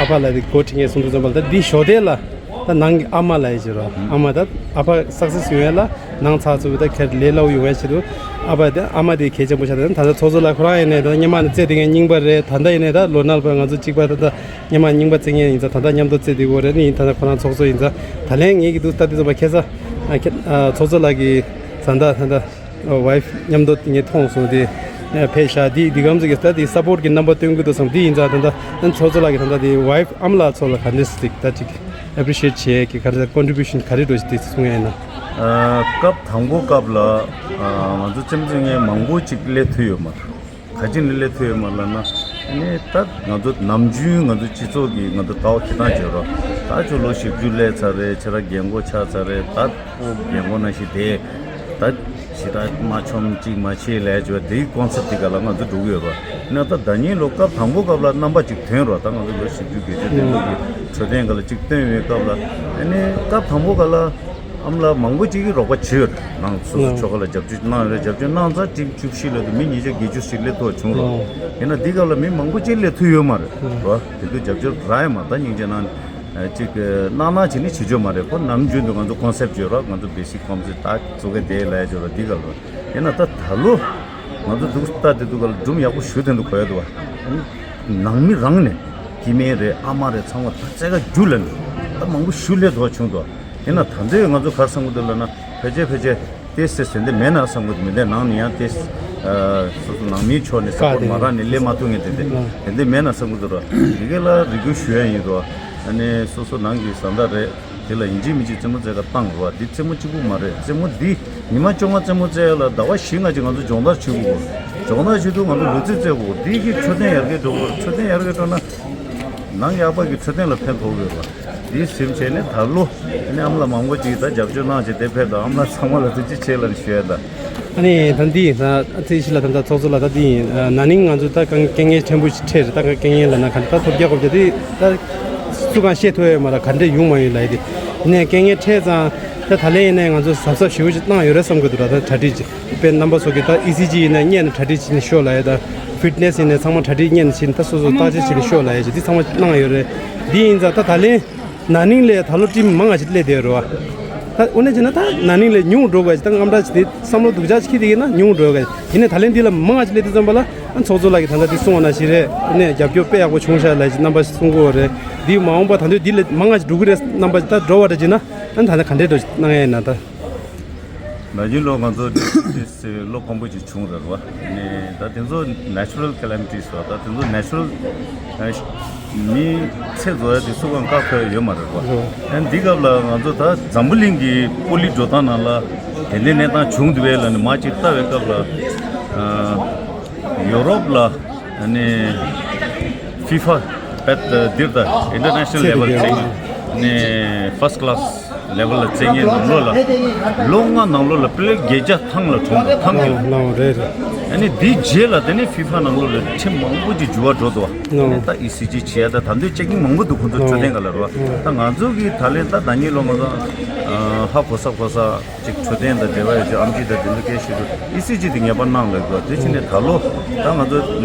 ཨ་ཕ་ལགས་འདི་འགོ་ཁྲིད་མཁན་གསུང་དུས་ཙམ་པ་ལ་ད་འདི་ཞོ་དེ་ལ་ད་ནང་གི་ཨ་མ་ལགས་ཡིན་ཅི་རོ། ཨ་མ་ད་ཨ་ཕ་སག་སེ་སི་ཡོང་ཡ་ལ་ནང་ཚགས་ཚུད་པ་ད་ཁྱེད་ལས་སླ་བོ་ཡོང་ཡ་ཆེད་དུ་ཨ་ཕ་ད་ཨ་མ་དེ་གལ་ཆེན་པོ་ཆགས། ད་ད་ཚོགས་གཙོ་ལགས་ཁོ་རང་ཡིན་ནའི་ད་སྔོན་མ་ནས་རྩེ་དེ་ངའི་རྙིང་པ་རེད། ད་ད་ཡིན་ནའི་ད་ལོ་ན་ལ་ཕར་ང་ཚོ་གཅིག་པ་ད་ད། སྔོན་མ་རྙིང་པ་རྩེ་མཁན་ཡིན་ཙང་ད་ལྟ་མཉམ་དུ་རྩེ་བསྡད་ཀྱི་ཡོད་རེད། ནི་ཡིན་ད་ལྟ་ཁོ་རང་ཚོགས་གཙོ་ཡིན་ཙང་ད་ལན་ངེད་ཀྱི་འདུག་ལྟ་དུས་ཙམ་པ་ཁ་སང་ཨ་ཁྱེད་ཨ་ཚོགས་གཙོ་ལགས་ཀྱི་བཟའ་ཟླ་ད་ལྟ་ཝའེ་ཕི་མཉམ་དུ་ངས་མཐོང་སོང་། དེ་ཨ་ཕེབས་ཤག་འདི་འདི་གམ་ཚོད་ཀྱི་ད་དེ་སཔོར་ཊི་གི་རྣམ་པ་སྟོན་གྱི་འདུག་བསམ། འདི་ཡིན་ཙང་ད་ལྟ་ཚོགས་གཙོ་ལགས་ཀྱི་ད་ལྟ་དེ་ཝའེ་ཕི་ཨ་མ་ལགས་ཚོ་ལ་ག་འདྲས་ཅིག་ད་ཅིག་ཨེ་པི་རི་ཤི་ཨེཊ་བྱེད་ཀྱི་ག་རེ་ད་ཀོན་ཊི་བྷིའུ་ཤན་ག་རེ་འགྲོ་ཞིག་དེ་གསུང་ཡ་ཡིན་ན། ཨ་སྐབས་དང་པོ་སྐབས་ལ་ཨ་ང་ཚོ་རྩེད་མོ་རྩེ་མཁན་མང་པོ་ཅིག་སླེབས་ཐུབ་ཡོད་མ་རེད། ག་ཅི་ནས་སླེབས་ཐུབ་ཡོད་མ་ལབ་ན། ཨ་ནི་ད་ང་ཚོ་ནམ་རྒྱུན་ང་ཚོ་སྤྱི་ཚོགས་ཀྱི་ང་ཚོ་ལྟ་བ་འཁྱེར་སྟངས་བྱེད་རོགས། ད་ཁྱོད་ལོ་བཞི་བཅུ་སླེབས་ཚར་རེད། ཁྱེད་རང་རྒན་གོག་ཆགས་ཚར་རེད། ད་ཁོ་རྒན་གོག་ནང་བཞིན་བསྡད། ད་ཞེ་དྲག་མ་འཆམ་གཅིག་མ་བྱེད་ལབ་བྱས་པ་དེའི་ཀོན་སེབ་དེ་ག་ལ་ང་ཚོ་འགྲོ་གི་ཡོད་རོགས། ཡིན་ན་ད་ཟླ་ཉིན་ལོ་སྐབས་དང་པོ་སྐབས་ལ་རྣམ་པ་གཅིག་ཐོན་རོགས། ད་ང་ཚོ་ལོ་བཞི་བཅུ་བརྒྱད་ཅུ་དེ་ཚོ་གི་འཕྲོད་བསྟེན་སྒང་ལ་གཅིག་བཏོན་ཡོད་སྐབས་ལ། ཨ་ནི་སྐབས་དང་པོ་སྒང་ལ། ཨ་མ་ལགས་མང་པོ་ཅིག་གིས་རོགས་པ་བྱས་ཡོད་རེད། ནང་སོ་སོ་ཨ་ཆོལ་ཁ་ལ་རྒྱབ་སྐྱོར་གནང་ཡོད་རེད། རྒྱབ་སྐྱོར་གནང་ཚར་ཏིམ་བཅུ་བཞི་ལ་དུ་མི་ཉིས་བརྒྱ་བརྒྱད་ཅུ་ཞིག་སླེབས་ཐུབ་པ་བྱུང་རོགས། ཨ་ཡིན་ན་འདི་སྐབས་ལ་མི་མང་པོ་ཅིག་སླེབས་ཐུབ་ཡོད་མ་རེད་རོ། དེ་དུས་རྒྱབ་སྐྱོར་རག་ཡོད་མ་རེད། ད་སྙིང་རྗེ་གནང་ཨ་ཅིག་གནང་གནང་བྱས་ནས་བྱེད་ཆོག་མ་རེད། ཁོ་ནམ་རྒྱུན་དུ་ང་ཚོ་ཀོན་སེབ་བརྗོད་རོགས། ང་ཚོ་བེ་སིག་ཀོན་སེབ་ད་གཙོ་གལ་དེ་ལ་བརྗོད་རོགས། འདི་སྐབས་ལ་ཡིན་ན་ད་ད་ལོ་ང་ཚོ་འདུག་ལྟ་དེ་འདུག་ག་ལ་སྒྲུང་ཡག་པོ་ཞུ་དོན་དུ་གོ་ཡ་འདུག་བ། ནང་མི་རང་ནས་སྐྱེ་དམན་རེད། ཨ་མ་རེད། ཚང་མ་ད་རྩེད་ག་རྒྱུགས་ལ་ནས་ད་མང་པོ་ཞུ་སླེབས་འདུག་བྱུང་འདུག་ཡིན་ན་ད་འདོད་ང་ཚོ་ག་རེ་བསམ་གི་འདུག་ལབ་ན། ཕལ་ཆེར་ཕལ་ཆེར་ཏེ་སེ་ཟེར་འདི་མེད་ན་བསམ་གི་འདུག་མི་འདུག་ནང་ནས་ཡང་ཏེ་སོ་སོ་ནང་མིའི་ཕྱོགས་ནས་སཔོར་ཊི་མ་རག་ནས་སླེབས་མ་ཐུབ་མཁན་དེ་འདྲ་དེ་འདྲ་མེད་ན་བསམ་གི་འདུག་ར། དེ་ག་ལ་རེ་སྐུལ་ཞུ་ཡ་ཡིན་རོ། ཨ་ནི་སོ་སོ་ནང་གི་བཟའ་ཟླ་རེད། དེ་ལ་ཡིན་གཅིག་མིན་གཅིག་རྩེད་མོ་རྩེ་ག་བཏང་རོགས། འདི་རྩེད་མོ་གཅིག་པུ་མ་རེད། རྩེད་མོ་འདི་ཉི་མ་བཅོ་ལྔ་རྩེད་མོ་རྩེ་ཡ་ལ་ཟླ་བ་བཞི་ལྔ་ཅིག་ང་ཚོ་སྦྱོང་བརྡར་བྱེད་དགོས། སྦྱོང་བརྡར་བྱེད་དུས་ང་ཚོ་ལུས་རྩལ་རྩེ་དགོས། འདི་གི་འཕྲོད་བསྟེན་ཡར་རྒྱས་འགྲོ་དགོས། འཕྲོད་བསྟེན་ཡར་རྒྱས་འགྲོ་ན་ནང་གི་ཨ་ཕ་གི་འཕྲོད་བསྟེན་ལ་ཕན་ཐོགས་ཡོད་པ། འདི་སེམས་བྱས་ནས་ད་ལོ་ཨ་ནི་ཨ་མ་ལགས་མང་པོ་ཅིག་ད་རྒྱབ་སྐྱོར་གནང་བྱས་དེ་ཕེབས་དང་། ཨ་མ་ལགས་ཚང་མ་ལ་ཐུགས་རྗེ་ཆེ་ལབ་ནས་ཞུ་ཡ་ད། ཨ་ནི་ད་འདི་ད་ཚེ་ཤི་ལ་ད་ད་ཚོགས་གཙོ་ལ་ད་འདི་ཡིན། ན་ནིང་ང་ཚོ་ད་གང་རྐྱེན་ངན་ཕྲན་བུ་ཞིག་འཕྲད་རེད། ད་གང་རྐྱེན་ངན་ལབ་ན་ག་འདྲ་ད་ཐོབ་རྒྱག་གོ་རྒྱག་དེ་ད་སུ་གང་བཤད་ཐུབ་ཡོད་མ་རེད། ག་འདྲ་ཡོང་མ་ཡོང་ལབ་ཡ་དེ། ཡིན་ནའི་རྐྱེན་ངན་འཕྲད་ཙང་ད་ད་ལན་ཡིན་ནའི་ང་ཚོ་གཟབ་གཟབ་ཞེ་པོ་ཅིག་གནང་ཡོད་རེད་བསམ་གི་འདུག་ད་ད་གྲ་སྒྲིག་ཅིག་དཔེ་རྣམ་པ་ཚོ་གི་ད་ཨི་སི་ཇི་ཡིན་ནའི་སྔོན་ནས་གྲ་སྒྲིག་བྱས་ནས་ཤོག་ལབ་ཡ། ད་ཕིཊ་ནེ་སི་ཡིན་ནའི་ཚང་མ་གྲ་སྒྲིག་སྔོན་ནས་བྱས་ནས་ད་སོ་སོ་བརྟག་དཔྱད་བྱས་ནས་ཤོག་ལབ་ཡ་ཅིག་འདི་ཚང་མ་གནང་ཡོད་རེད། འདི་ཡིན་ཙང་ད་ད་ལན། ན་ནིང་ལས་ད་ལོ་ཊིམ་མང་ང་ཞིག་སླེབས་བསྡད་ཡོད་རེད་བ། ད་དངོས་གནས་བྱས་ན་ད་ན་ནིང་ལས་ཉུང་འགྲོ་དགོས་ཀྱི་ད་དངངས་སྐྲག་ཅིག་དེ་བསམ་བློ་སྡུག་ཅག་ཅིག་འཁྱེར་བསྡད་ཀྱི་ན་ཉུང་འགྲོ་དགོས་ཀྱི། ཡིན་ནའི་ད་ལན་འདི་ལ་མང་ང་ཞིག་སླེབས་དུས་ཙམ་པ་ལ་ཨ་ཚོགས་གཙོ་ལགས་ཀྱིས་ད་ལྟ་འདི་གསུངས་པ་ནང་བཞིན་རེད། ཨ་ནི་རྒྱབ་སྐྱོར་དཔེ་ཡག་པོ་བྱུང་ཤག་ལབ་ཅིག་རྣམ་པ་གསུང་གི་ཡོད་རེད། འདི་མ་འོངས་པ་ད་དུང་འདི་ལས་མང་ང་ཞིག་འགྲོ་གི་རེད་རྣམ་པ་ཅིག་ད་འགྲོ་བ་འདྲ་བྱས་ན་ཨ་ནི་ད་ལྟ་ག་འདྲས་འགྲོ་གནང་ཡ་ཡིན་ན་ད། ན་ནིང་ལོ་ང་ཚོ་ཏིས་ལོ་དཀོན་པོ་ཅིག་བྱུང་རེད་བ། ནས་ད་དེ་ཚོ་ནེ་ཅུ་རལ་ཀེ་ལ་མི་ཊིས་རེད་བ། ད་དེ་ཚོ་ནེ་ཅུ་རལ་མི་ཚེ་རྫོགས་ཡ་དེ་སུ་གང་བཀག་ཐུབ་ཡ་ཡོད་མ་རེད་བ། ཨ་འདི་སྐབས་ལ་ང་ཚོ་ད་འཛམ་བུ་གླིང་གི་པོ་ལི་འགྲོ་སྟངས་ནང་ལ་དེ་འདྲའི་གནས་སྟངས་བྱུང་འདུག་བས་ལ་ནི་མ་ཅིག་ལྟ་བའི་སྐབས་ལ་ཡོ་རོབ་ལ་ནི་ཕི་ཕ་བེད་འདིར་ད་ཨིན་ཊར་ནེ་ཤ་ནལ་ལེ་ཝལ་ཚད་ནི་ཕར་སི་ཊི་ཀ་ལ་སི་ལེ་ཝལ་ལ་རྩེད་མཁན་ནང་ལོགས་ལ་ལོ་ལྔ་ནང་ལོགས་ལ་པི་ལེ་ཡར་བརྒྱད་བརྒྱ་ཐང་ལ་གྲོངས་པ་ཐང་གི། ལའོ་རེད་རེད། ཨ་ནི་དེའི་རྗེས་ལ་དེ་ནས་ཕི་ཕ་ནང་ལོགས་ལ་ཁྲིམས་མང་པོ་ཅིག་འགྱུར་བ་འགྲོ་འདུག་བ། ཨ་ནི་ད་ཨི་སི་ཇི་བྱས་ད་ད་འདོད་ཅེག་ཀིང་མང་པོ་འདུག་ཁོང་ཚོ་འཕྲོད་བསྟེན་སྒང་ལ་རེད་བ། ད་ང་ཚོ་གི་ད་ལན་ད་ཟླ་ཉིན་ལོ་ང་ཚོ་ཧ་གོ་ས་གོ་ས་ཅིག་འཕྲོད་བསྟེན་དང་འབྲེལ་བ་ཡོད་ཅིག་ཨེམ་ཆི་དང་དེ་ཚོ་སྐད་ཤོད་དུས་ཨི་སི་ཇི་དེ་ངེས་པར་གནང་ལབ་འདུག་དེ་ཕྱིན་ནས་ད་ལོ་ད་ང་ཚོ་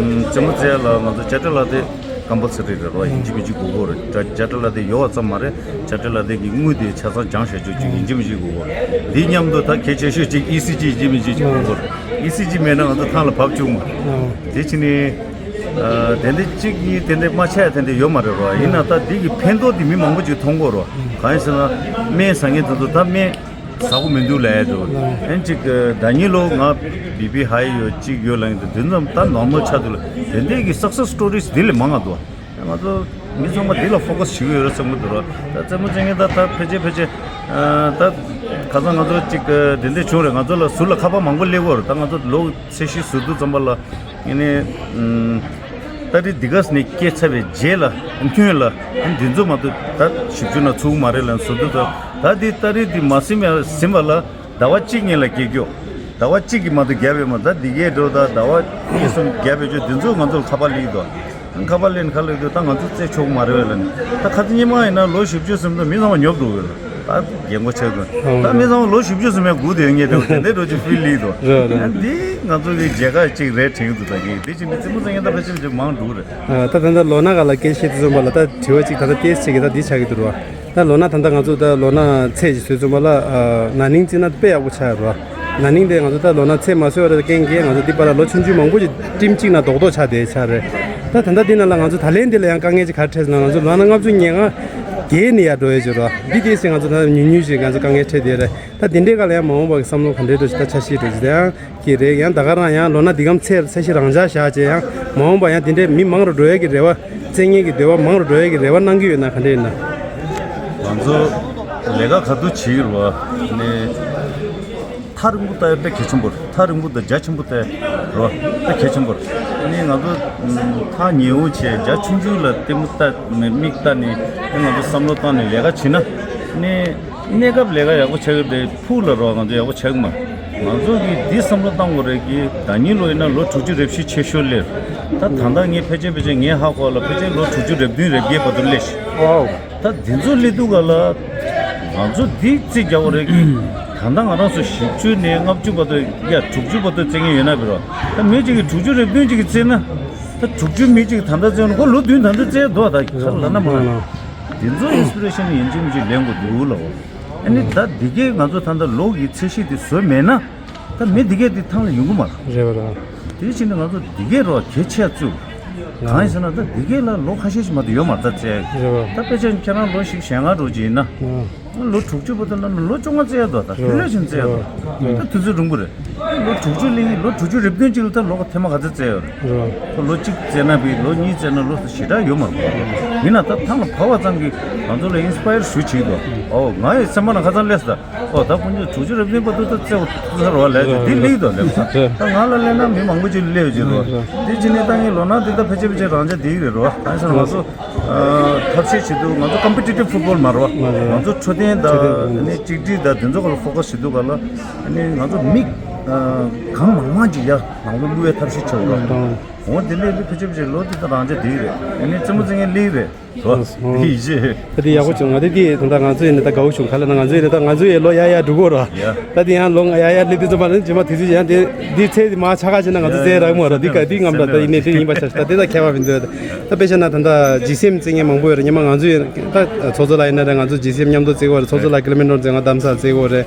རྩེད་མོ་རྩེ་ཡ་ལ་ང་ཚོ་ཅ་ཊ་ལ་དེ། ཀམ་པལ་སི་རི་རེད་རོ། ཡིན་གཅིག་མིན་གཅིག་དགོས་ཀྱི་རེད། ཅ་ཅ་ཊ་ལ་དེ་ཡོད་པ་ཙམ་མ་རེད། ཅ་ཊ་ལ་དེ་གི་དངུལ་དེ་ཆ་ཚང་འགྱངས་བཞག་རྒྱུ་གཅིག་ཡིན་གཅིག་མིན་གཅིག་དགོས་ཀྱི་རེད། འདི་མཉམ་དུ་ད་གལ་ཆེ་ཤོས་གཅིག་ཨི་སི་ཇི་ཡིན་གཅིག་མིན་གཅིག་གཅིག་དགོས་ཀྱི་རེད། ཨི་སི་ཇི་མེད་ན་ང་ཚོ་ཐང་ལ་བབས་བཅུག་མ་རེད། དེ་ཕྱིན་ནས་དེ་འདྲ་གཅིག་གཉིས་དེ་འདྲ་མ་ཆགས་ཡ་དེ་འདྲ་ཡོད་མ་རེད་རོ། ཡིན་ན་ད་འདི་གི་ཕན་ཐོགས་དེ་མི་མང་པོ་ཅིག་མཐོང་གི་རེད། གང་ཡིན་ཟེར་ན་སྨན་ཟ་མཁན་དེ་ཚོ་ད་སྨན། ཟ་དགོས་མི་འདུག་ལབ་ཡ་འདུག་ཨན་ཅིག་ཟླ་ཉིན་ལོ་ང་བི་པི་ཧའི་ཡོད་ཅིག་ཡོད་ལབ་ཡིན་འདུག་དེ་ཙམ་ད་ནོར་མལ་ཆགས་འདུག་ལ། དེ་འདྲས་ཀྱི་སག་སེ་སི་སི་ཊོ་རིས་འདི་ལས་མང་ང་འདུག་ང་ཚོ་མི་ཚང་མ་འདི་ལ་ཕོ་ཀ་སི་བྱེད་ཀྱི་ཡོད་རེད་བསམ་གྱི་འདུག་ར། ད་རྩེད་མོ་རྩེ་མཁན་ད་ད་ཕལ་ཆེར་ཕལ་ཆེར་ད་ཁ་སང་ང་ཚོ་ཅིག་དེ་འདྲས་བྱུང་རེད། ང་ཚོ་ལ་ཟུར་ལ་ཁ་པར་མང་པོ་སླེབས་ཀྱི་ཡོད་རེད། ད་ང་ཚོ་ལོ་ཚད་གཞི་ཟུར་དུ་ཙམ་པ་ལ་ཡིན་ནའི། སྟ་རེ་འདི་ག་ནས་སྐྱེས་ཚར་བའི་རྗེས་ལ་སྔོན་ལ་འདི་ཚོ་མ་གཏོགས་ད་བཞི་བཅུ་ན་ཚུགས་མ་རེད་ལབ་ཟེར་དུས། ད་ད་འདི་སྟ་རེ་འདི་མ་ཟིན་པ་ཟིན་པ་ལ་ཟླ་བ་གཅིག་གཉིས་ལ་སྐྱེ་རྒྱུ། ཟླ་བ་གཅིག་གི་མ་གཏོགས་རྒྱབ་པའི་མ། ད་འདི་གའི་འགྲོ་ད་ཟླ་བ་གཉིས་གསུམ་རྒྱབ་པའི་ཆོ་འདི་ཚོ་ང་ཚོ་ལ་ཁ་པར་སླེབས་འདུག་ཁ་པར་ལེན་ཁ་ལེན་དུས་ད་ང་ཚོ་རྩེ་ཆོག་མ་རེད་ལ་ནི། ད་ཁ་ཚ་ཉི་མ་ཡིན་ན་ལོ་བཞི་བཅུ་ཟིན་དུས་མི་ཚང་མ་ཉོབ་འགྲོ་གི་རེད། ད་རྒན་གོག་ཆགས་འདུག་ད་མི་ཚང་མ་ལོ་བཞི་བཅུ་ཟིན་མའི་སྒུག་དེ་ཡོད་ངེས་དེ་དེ་འདྲའི་འགྲོ་ཅིག་ཕིལ་ལིག་དུ། རེད་རེད། འདི་ང་ཚོ་གི་མཇལ་ཁ་ཅིག་རེད་དྲན་གི་འདུག་ད་གི་འདི་ཅི་འདི་རྩེད་མོ་རྩེ་མཁན་ད་ཕལ་ཆེར་ཅིག་མང་འགྲོ་གི་རེད། ད་ད་ལྟ་ལོ་ན་ག་ལ་སྐད་བཤད་དུས་ཙམ་པ་ལ་ད་དྲི་བ་ཅིག་ད་ལྟ་ཏེས་ཆེ་གི་ད་འདི་ཆགས་ཀྱི་འདུག་ར། ད་ལོ་ན་ད་ལྟ་ང་ཚོ་ད་ལོ་ན་ཚད་ཅིག་བཟོས་ཙམ་པ་ལ་ན་ནིང་རྩེ་ན་དཔེ་ཡག་པོ་ཆགས་ཡོད་ར། ན་ནིང་དེ་ང་ཚོ་ད་ལོ་ན་ཚད་མ་བཟོས་པ་རེད། རྐྱེན་གྱིས་ང་ཚོ་འདི་པར་ལ་ལོ་ཆུང་ཆུང་མང་པོ་ཅིག་ཊིམ་གཅིག་ནང་རྡོག་རྡོག་ཆགས་བསྡད་ཆགས་རེད། ད་ད་ལྟ་འདི་ནང་ལ་ང་ཚོ་ད་ལན་འདི་ལ་ཡང་དཀའ་ངལ་ཅིག་ག་རེ་འཕྲད་ཟེར་ན། ང་ཚོ་ལོ་ན་ལྔ་བཅུ་ང་ལྔ་བརྒལ་ནས་ཡར་འགྲོ་ཡས་ཅིག་རེད། འདི་དེ་སྲིད་ང་ཚོ་ད་ཉུང་ཉུང་ཞིག་ང་ཚོ་དཀའ་ངལ་འཕྲད་བསྡད་རེད། ད་འདི་འདྲའི་སྒང་ལ་ཡང་མ་འོངས་པ་གི་བསམ་བློ་ག་འདྲའི་འགྲོ་ཞིག་ད་འཆར་གཞི་འགྲོ་ཞིག་ད་ཡང་ཀྱི་རེད། ཡང་ད་ག་རང་ཡང་ལོ་ན་འདི་གམ་ཚད་ཚད་གཞི་རང་འཇགས་བཞག་བྱས་ཡང་མ་འོངས་པ་ཡང་འདི་འདྲའི་མི་མང་རུ་འགྲོ་ཡས་ཀྱི་རེ་བ། རྩེད་མཁན་གྱི་འདོད་པ་མང་རུ་འགྲོ་ཡས་ཀྱི་རེ་བ་གནང་གི་ཡོད་ན་ག་འདྲ་ཡིན་ན། ང་ཚོ་ལས་ཀ་ག་དུས་བྱེད་ཀྱི་རེད་བ། ནས་ཐག་རིང་པོ་ལྟ་ཡ་དཔེ་གལ་ཆེན་པོ་རེད། ཐག་རིང་པོ་དང་རྒྱ་ཆེན་པོ་ལྟ་ཡ་རེད་བ། དཔེ་གལ་ཆེན་པོ་རེད། ནས་ང་ཚོ་ཐག་ཉེ་བོ་བྱས་རྒྱ་ཆུང་ཆུང་ལ་ལྟད་མོ་ལྟ་ནས་མིག་ལྟ་ནས་ང་ཚོ་བསམ་བློ་བཏང་ནས་ལས་ཀ་བྱེད་ན་ནས། གནས་སྐབས་ལས་ཀ་ཡག་པོ་ཆགས་ཀྱི་རེད། ཕུགས་ལ་རོགས་ང་ཚོ་ཡག་པོ་ཆགས་ཀྱི་མ། ང་ཚོ་གིས་འདི་བསམ་བློ་བཏང་དགོས་རེད་གི། ཟླ་ཉིན་ལོ་ཡིན་ན་ལོ་དྲུག་ཅུ་རེ་བཞི་ཆེ་ཤོས་སླེབས། ད་ད་ལྟ་ངས་ཕལ་ཆེར་ཕལ་ཆེར་ངའི་ཧ་གོ་ལ་ཕལ་ཆེར་ལོ་དྲུག་ཅུ་རེ་བདུན་རེ་བརྒྱད་བར་དུ་སླེབས་ཤག་ཨོ། ད་འདི་ཚོ་སླེབས་དུས་ག་ལ་ང་ཚོ་འདི་རྩིས་རྒྱག་དགོས་རེད་གི། ད་ལྟ་ང་རང་ཚོ་བཞི་བཅུ་ནས་ལྔ་བཅུ་བར་དུ་ཡ་དྲུག་ཅུ་བར་དུ་རྩེད་མཁན་ཡོད་ན་བི་རོ། ད་མི་གཅིག་གིས་དྲུག་ཅུ་རེ་བདུན་གཅིག་གིས་རྩེད་ན། ད་དྲུག་ཅུ་མི་གཅིག་ད་ལྟ་རྩེད་ན་ཁོ་ལོ་བདུན་ད་ལྟ་རྩེད་འདུག་ད་ཁ་ལ་ན་མ་ལ། འདི་ཚོ་ཨིན་སི་པི་རེ་ཤན་ཡིན་གཅིག་མིན་གཅིག་ལེན་དགོས་འདུག་ལ། ཨ་ནི་ད་འདི་གས་ང་ཚོ་ད་ལྟ་ལོ་གི་ཚད་གཞི་དེ་བཟོས་མེད་ན། ད་མི་འདི་གས་དེ་ཐང་ལ་ཡོང་གི་མ་རེད། རེད་པ་རེད། དེ་ཕྱིན་ནས་ང་ཚོ་འདི་གས་རོགས་གལ་ཆེ་བཙུགས། གང་ཡིན་ཟེར་ན་ད་འདི་གས་ལ་ལོ་ཁ་ཤས་ཤིག་མ་གཏོགས་ཡོད་མ་རེད་ད་རྩེད། རེད་པ། ད་དཔེ་ཆ་ཁྱེད་རང་ལོ་ཞིག་ཞེ་ལྔ་འགྲོ་གི་ཡིན་ན། ལོ་དྲུག་ཅུ་བར་དུ་ལ་ལོ་བཅོ་ལྔ་རྩེ་ཡ་དོ། ད་ལྷོད་ལྷོད་ཅིག་རྩེ་ཡ་དོ། ད་དུས་ཚོད་རིང་པོ་རེད། ལོ་དྲུག་ཅུ་ལེན་ལོ་དྲུག་ཅུ་རེ་བདུན་ཅིག་ལ་ད་ལོ་ཐེངས་མ་ག་ཚོད་རྩེ་ཡོད་རེད། ད་ལོ་གཅིག་རྩེ་ན་བི་ལོ་གཉིས་རྩེ་ན་ལོ་ཞེ་དྲག་ཡོད་མ་རེད། ཡིན་ན་ད་ཐང་ལ་བབས་པ་ཙམ་གྱིས་ང་ཚོ་ལ་ཨིན་སི་པ་ཡར་ཞུ་བྱེད་དོ། ཨོ་ང་ཡི་སེམས་པ་ན་ཁ་སང་སླེབས་ད། ཨོ་ད་ཁོང་ཚོས་དྲུག་ཅུ་རེ་བདུན་བར་དུ་ད་རྩེ་བ་ཐུབ་ས་རེད་བ་ལས་ཀྱི་འདི་ལེགས་དོ་ལེགས་ས། ད་ང་ལ་སླེབས་ན་མི་མང་པོ་ཅིག་སླེབས་ཡོད་ཅིག་རེད། འདི་ཅི་ནས་ད་ངའི་ལོ་ན་འདི་ད་ཕལ་ཆེར་ཕལ་ཆེར་རང་ཅག་འདི་རེད་རོ། གང་ཟེར་ང་ཚོ། ཐབས་ཤེས་བྱེད་དུས་ང་ཚོ་ཀམ་པི་ཊི་ཊིབ་ཕུཊ་བོལ་མ་རེད་བ། ང་ཚོ་འཕྲོད་བསྟེན་དང་ནི་གཅིག་སྒྲིལ་དང་དེ་ཚོ་སྐོར་ལ་ཕོ་ཁ་སི་བྱེད་དུས་ག་ལ་ནི་ང་ཚོ་མི་གང་མང་མང་ཅིག་ཡར་ནང་ལོགས་བླུག་པའི་ཐབས་ཤེས་བྱེད་དགོས། འོ་དེ་ལས་ལི་ཕལ་ཆེར་ཕལ་ཆེར་ལོ་འདི་དང་རང་ཅག་དེ་རེད། ཨ་ནི་རྩེད་མོ་རྩེ་མཁན་ལི་རེད་རོ། དེ་ཡིད་ཆེས། ད་དེ་ཡག་པོ་བྱུང་། ང་དེ་དེ་ད་ལྟ་ང་ཚོ་ཡིན་ན་ད་དགའ་བོ་བྱུང་། ག་ལ་ན་ང་ཚོ་ཡིན་ན་ད་ང་ཚོ་ཡི་ལོ་ཡར་ཡར་འགྲོ་གོ་རོ། ད་དེ་ཡང་ལོ་ང་ཡར་ཡར་སླེབས་དུས་ཙམ་པ་ནི་རྗེས་མ་དུས་ཚོད་ཡང་དེ་འདི་ཚེ་དེ་མ་ཆ་ཁ་བྱས་ན་ང་ཚོ་རྩེ་རག་མ་ར་འདི་ག་འདི་ངམ་ད་ད་ཡིན་ནས་དེ་ཡིན་པ་ཆ་ད་དེ་ད་ཁྱད་པར་མི་འདུག་ད་དཔེ་བྱས་ན་ད་ལྟ་ཇི་སི་ཨེམ་རྩེ་མཁན་མང་པོ་ཡོད་རེད། ཉི་མ་ང་ཚོ་ཡིན་ད་ཚོགས་གཙོ་ལགས་ཡིན་ན་རེད། ང་ཚོ་ཇི་སི་ཨེམ་མཉམ་དུ་རྩེ་གོ་རེད། ཚོགས་གཙོ་ལགས་ཀི་ལོ་མི་ཊར་རྩེ་ང་རྡ་རམ་ས་ལ་རྩེ་གོ་རེད།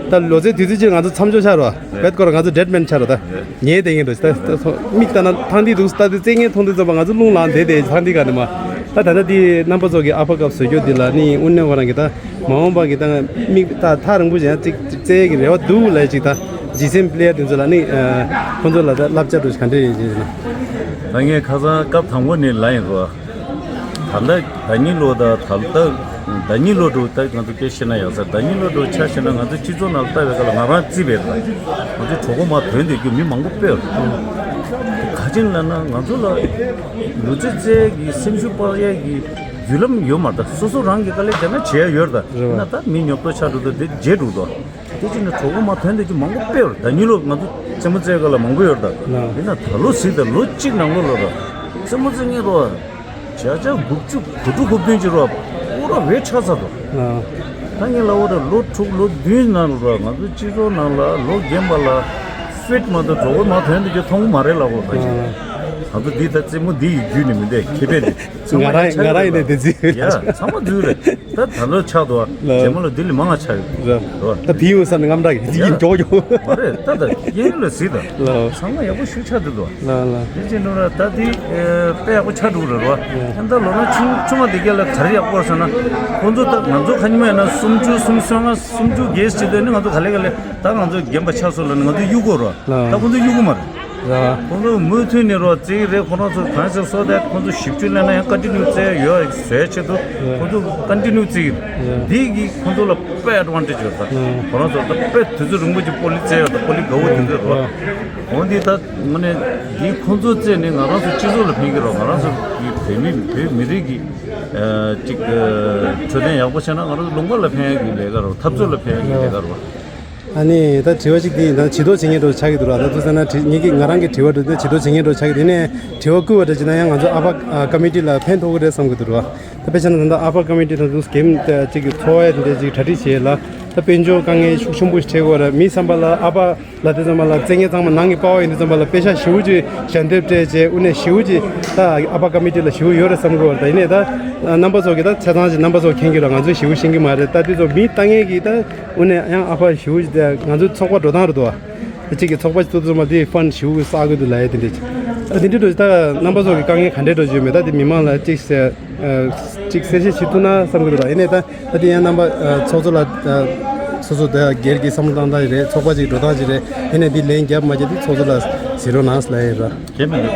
ད་ལོ་ཚད་དུས་ཚོད་ཅིག་ང་ཚོ་མཚམས་འཇོག་ཆགས་རོ། བེད་སྐོར་ང་ཚོ་ཌེཌ་མེན་ཆགས་རོ། ད་ཉལ་བསྡད་མཁན་རོ། ད་ད་མིག་ལྟ་ན་ཐང་འདི་འདུག་ད་དེ་རྩེ་མཁན་མཐོང་དུས་ཙམ་པ་ང་ཚོ་རླུང་ལངས་བསྡད་དེ་ཐང་འདི་ག་ནས་མ། ད་ད་ལྟ་འདི་རྣམ་པ་ཚོ་གི་ཨ་ཕ་སྐབས་བཟོ་རྒྱུ་འདི་ལ་ནི་དབུ་མནན་བ་རང་གི་ད་མ་འོངས་པ་གི་ད་མིག་ད་ཐག་རིང་པོ་ཅིག་ཡང་ཅིག་རྩེ་ཡས་ཀྱི་རེ་བ་འདུག་ལས་ཅིག་ད་ཇི་སི་ཨེམ་པི་ལེ་ཡར་དེ་ཚོ་ལ་ནི་ཁོང་ཚོ་ལ་ད་བསླབ་བྱ་འདྲ་ག་འདྲ་ཡོད་ཅེས་ཟེར་ན། ད་ངས་ཁ་སང་སྐབས་དང་པོ་ནས་ལབ་ཡིན་རོ། ད་ལྟ་ཟླ་ཉིན་ལོ་ད་ད་ལྟ་ཟླ་ཉིན་ལོ་འགྲོ་ད་ང་ཚོ་སྐད་བཤད་ན་ཡག་ས། ཟླ་ཉིན་ལོ་འགྲོ་ཆ་བཤད་ན་ང་ཚོ་སྤྱི་ཚོགས་ནང་ལྟ་བའི་སྐབས་ལ་ང་རང་རྩིས་པས་ད་ང་ཚོ་གྲོད་ཁོག་མར་དོན་དེ་རྒྱུ་མི་མང་པོ་དཔེ་ཡོད་རེད། ག་ཅིན་ལབ་ན་ང་ཚོ་ལ་ལུས་རྩལ་རྩེ་ཡས་ཀྱི་སེམས་ཤུགས་སྤར་ཡས་ཀྱི་བརྒྱུད་ལམ་ཡོད་མ་རེད། ད་སོ་སོ་རང་གི་དཀའ་ལས་རྒྱག་ན་བྱེད་ཡ་ཡོད་རེད། ད་རེད་བ། ཡིན་ན་ད་མི་ཉོབ་ཏོ་ཆགས་འགྲོ་ད་དེ་བརྗེད་འགྲོ་ད། དེ་ཅི་ནས་གྲོད་ཁོག་མར་དོན་དེ་ཅི་མང་པོ་དཔེ་ཡོད་རེད། ད་ཉིན་ལོ་ང་ཚོ་རྩེད་མོ་རྩེ་ག་ལ་མང་པོ་ཡོད་རེད། ད་ཡིན་ན་ད་ལོ་གཟིགས་ད་ལོ་གཅིག་ནང་ལོ་ལ་ར་རྩེད་མོ་རྩེ་མཁན་རོ། བརྒྱ་ཆ་དགུ་བཅུ་གོ་དྲུག་གོ་བདུན་ཅིག་རོ་པུ་ར་བེད་ཆགས་ཚར་འདུག་ད་ངས་ལབ་པ་རེད། ལོ་དྲུག་ལོ་བདུན་ནང་ལ་ར་ང་ཚོ་སྤྱི་ཚོགས་ནང་ལ་ལོ་རྒན་པ་ལ་ཕིཊ་མ་གཏོགས་གྲོད་ཁོག་མར་དོན་དེ་ཅི་མཐོང་གི་མ་རེད་ལབ་པ་རེད། ད་ཅི་ང་ཚོ་འདི་ད་རྩེད་མོ་འདི་ཡི་བརྒྱུད་ནས་མི་འདས་ཁེ་ཕན་འདི་ཚང་མ་ང་རང་ང་རང་ཡིན་ནས་དེ་རྩིས་ཡ་ཚང་མ་རྫུན་རེད། ད་ད་ལོ་ཆགས་འདུག་བ། ལ། རྗེས་མ་ལོ་འདི་ལས་མང་ང་ཆགས་ཡོད་ར། རོ། ད་དེའི་འོས་ས་ནས་རྔམ་དྲག་གི་དེ་ཡིན་ཡ། མགྱོགས་མགྱོགས། མ་རེད། ད་ད་གཡས་གཡོན་ལ་གཟིགས་དང་། ལ། ཚང་མ་ཡག་པོ་ཞིག་ཆགས་འདུག་དོ། ལ་ལ། དེ་ཅི་འདྲ་ར་ད་དེ་དཔེ་ཡག་པོ་ཆགས་འདུག་ར་རོ། ཡ། ད་ལོ་ན་ཆུང་ཆུང་མ་དེ་ག་ལ་ག་རེ་ཡག་པོ་རེད་ཟེར་ན། ཁོང་ཚོ་ད་ང་ཚོ་ཁ་ཉིན་མ་ཡིན་ན་སུམ་ཅུ་སུམ་ཅུ་སོ་ལྔ་སུམ་ཅུ་བརྒལ་ཅིག་དེ་ནི་ང་ཚོ་ག་ལེ་ག་ལེ་ད་ང་ཚོ་རྒན་པ་ཆགས་སོང་ལ་ནི་ང་ཚོ་གཡུག་དགོས་ར། ལ། ད་ཁོང་ཚོ་གཡུག་གི་མ་རེད། ཁོང་ཚོ་མུ་མཐུད་ནས་རོགས་བརྩི་གི་རེད། ཁོ་རང་ཚོ་གང་ཟེར་སོ་དེ་ཁོང་ཚོ་བཞི་བཅུ་ལེན་ན་ཡང་ཀོན་ཊི་ནིའུ་བརྩི་ཡོད་བཟོས་ཆེད་དུ་ཁོང་ཚོ་ཀོན་ཊི་ནིའུ་བརྩི་གི་རེད། འདི་གིས་ཁོང་ཚོ་ལ་དཔེ་ཨེ་ཌི་ཝན་ཊེ་ཇི་ཡོད་ད། ཁོ་རང་ཚོ་ད་དཔེ་དུས་ཚོད་རིང་པོ་ཅིག་སྤོ་ལོ་རྩེ་ཡོད་ད། སྤོ་ལོ་དགའ་བོ་དུས་ཚོད་རོགས། འོན་ཏེ་ད་དངོས་གནས་འདི་ཁོང་ཚོ་རྩེ་ནས་ང་རང་ཚོ་སྤྱི་ཚོགས་ལ་ཕན་གི་རོགས། ང་རང་ཚོ་གི་བོད་མི་བོད་མི་རིགས་ཀྱི་ཅིག་འཕྲོད་བསྟེན་ཡག་པོ་བྱས་ན་ང་རང་ཚོ་ལུང་པ་ལ་ཕན་ཡག་གི་ལས་ཀ་རོགས། འཐབ་རྩོད་ལ་ཕན་ཡག་གི་ལས་ཀ་རོགས། ཨ་ནི་ད་དྲི་བ་ཅིག་འདི་ཡིན། ད་བྱི་དོར་བྱེད་མཁན་འདྲ་ཆགས་ཀྱི་འདུག་ར། ད་དུས་ཚོད་ན་དྲི་ངེད་ཀྱི་ང་རང་གི་དྲི་བ་འདྲ་ད་བྱི་དོར་བྱེད་མཁན་འདྲ་ཆགས་ཀྱི་འདུག་ནས་དྲི་བ་བསྐུལ་བ་འདྲ་བྱས་ན་ཡང་ང་ཚོ་ཨ་ཕ་ཀ་མི་ཊི་ལ་ཕན་ཐོགས་ཀྱི་རེད་བསམ་གྱི་འདུག་ར། ད་དཔེ་ཆ་ན་ད་ལྟ་ཨ་ཕ་ཀ་མི་ཊི་ད་དུང་སྐེམ་ད་ཅིག་གི་འཚོ་བ་འདི་ཅིག་གྲ་སྒྲིག་བྱས་ལ་ད་དཔལ་འབྱོར་དཀའ་ངལ་ཤུགས་ཆེན་པོ་ཞིག་འཕྲད་ཀྱི་ཡོད་རེད། མི་བསམ་པ་ལ་ཨ་ཕ་ལ་དེ་ཙམ་པ་ལ་བཙན་ཉན་ཚང་མ་ནང་གི་པ་ཝར་ཡིན་དུས་ཙམ་པ་ལ་པེ་ཤ་ཞེ་པོ་ཅིག་ཞལ་འདེབས་སྤྲད་བྱས་དབུ་ནས་ཞེ་པོ་ཅིག་ད་ཨ་ཕ་ཀ་མི་ཊི་ལ་ཞེ་པོ་ཡོད་རེད་བསམ་གྱི་ཡོད་རེད། ད་ཡིན་ནའི་ད་རྣམ་པ་ཚོ་གི་ད་ཆ་ཚང་ཞིག་རྣམ་པ་ཚོ་མཁྱེན་གྱི་རེད། ང་ཚོས་ཞེ་པོ་ཤེས་ཀྱི་མ་རེད། ད་དེ་ཚོ་མི་ལྟ་མཁན་གྱི་ད་དབུ་ནས་ཡང་ཨ་ཕ་ཞེ་པོ་ཅིག་ད་ང་ཚོའི་ཚོགས་པ་འགྲོ་སྟངས་རེད་དོ། ད་གཅིག་གི་ཚོགས་པ་ཞིག་བཙུགས་དུས་ཙམ་པ་དེ་ཕན་ཞེ་པོ་བསགས་གི་འདུག་ལབ་ཡ་དེ་འདྲ་ཅིག་ད་དེ་འདྲ་འགྲོ་ཅིག་ད་རྣམ་པ་ཚོ་གི་དཀའ་ངལ་ག་འདྲ་འགྲོ་གི་ཡོད་མེད་ད་དེ་མི་མང་ལ་གཅིག་ཟེར། ཨ། གཅིག་གསལ་བཤད་བྱེད་ཐུབ་ན་བསམ་གྱི་འདུག་ལ། ཡིན་ནའི་ད་ད་ལྟ་ཡང་རྣམ་པ་ཨ། ཚོགས་གཙོ་ལགས་ཨ། སོ་སོ་ད་སྒེར་གྱི་བསམ་བློ་བཏང་སྟངས་ཞིག་རེད། ཚོགས་པ་ཅིག་འགྲོ་སྟངས་ཅིག་རེད། ཡིན་ནའི་འདི་ལན་རྒྱབ་མ་རྒྱབ་དེ་ཚོགས་གཙོ་ལགས་གཟིགས་རོགས་གནང་ལབ་ཡིན་ར། གལ་མི་འདུག་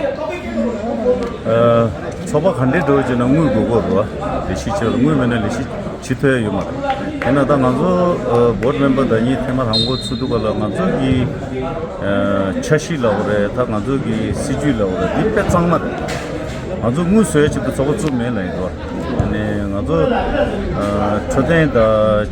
ཨ། ཚོགས་པ་ག་འདྲས་འགྲོ་ཅེ་ན་དངུལ་དགོས་ཀྱི་རེད་བ། ལས་གཞི་བྱེད་ལ་དངུལ་མེད་ན་ལས་གཞི་བྱེད་ཐུབ་ཡ་ཡོད་མ་རེད། ཡིན་ན་ད་ང་ཚོ་ཨ། བྷོཌ་མེམ་བར་ཟླ་ཉིན་ཐེངས་མ་དང་པོ་ཚུགས་དུས་སྐབས་ལ་ང་ཚོ་གི་ཨ། འཆར་གཞི་ལབ་དགོས་རེད། ད་ང་ཚོ་གི་སྲིད་ཇུས་ལབ་དགོས་རེད། འདི་དཔེ་གཙང་མ་རེད། ང་ཚོ་དངུལ་བཟོ་ཡ་ཆེད་དུ་ཚོགས་པ་བཙུགས་མེད་ལབ་ཡིན་རོགས། ཨ་ནི་ང་ཚོ་ཨ། འཕྲོད་བསྟེན་དང་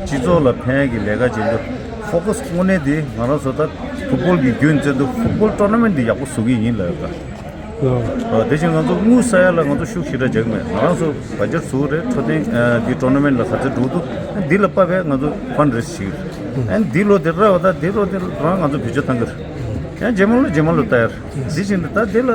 སྤྱི་ཚོགས་ལ་ཕན་ཡ་གི་ལས་ཀ་བྱེད་འདུག་ཕོ་ཀ་སི་དངོས་གནས་འདི་ང་རང་ཚོ་ད་ཕུཊ་བོལ་གྱི་རྒྱུན་བཙན་འདུག་ཕུཊ་བོལ་ཊོར་ན་མེན་ཊི་འདི་ཡག་པོ་བཟོ་གི་ཡིན་ལབ་ཡོད་ད། ཨ། དེ་བཞིན་ང་ཚོ་དངུལ་བསགས་ཡ་ལ་ང་ཚོ་ཤུགས་ཞེ་དྲག་རྒྱག་གི་མེད། ང་རང་ཚོ་བ་ཇེཊ་བཟོ་གི་རེད། འཕྲོད་བསྟེན་ཨ། གི་ཊོར་ན་མེན་ཊི་ལ་ག་ཚོད་འགྲོ་འདུག་འདི་ལ་དཔག་པའི་ང་ཚོ་ཕན་རེ་ཛི་བྱེད་ཀྱི་རེད། ཨ་ནི་འདི་ལོ་དེ་ར་བ་ད་འདི་ལོ་དེ་རང་ང་ཚོ་བེད་སྤྱོད་བཏང་གི་རེད། ཡང་རྗེས་མ་ལོ་རྗེས་མ་ལོ་ལྟ་ཡ་རེད། འདི་བཞིན་དུ་ད་འདི་ལ་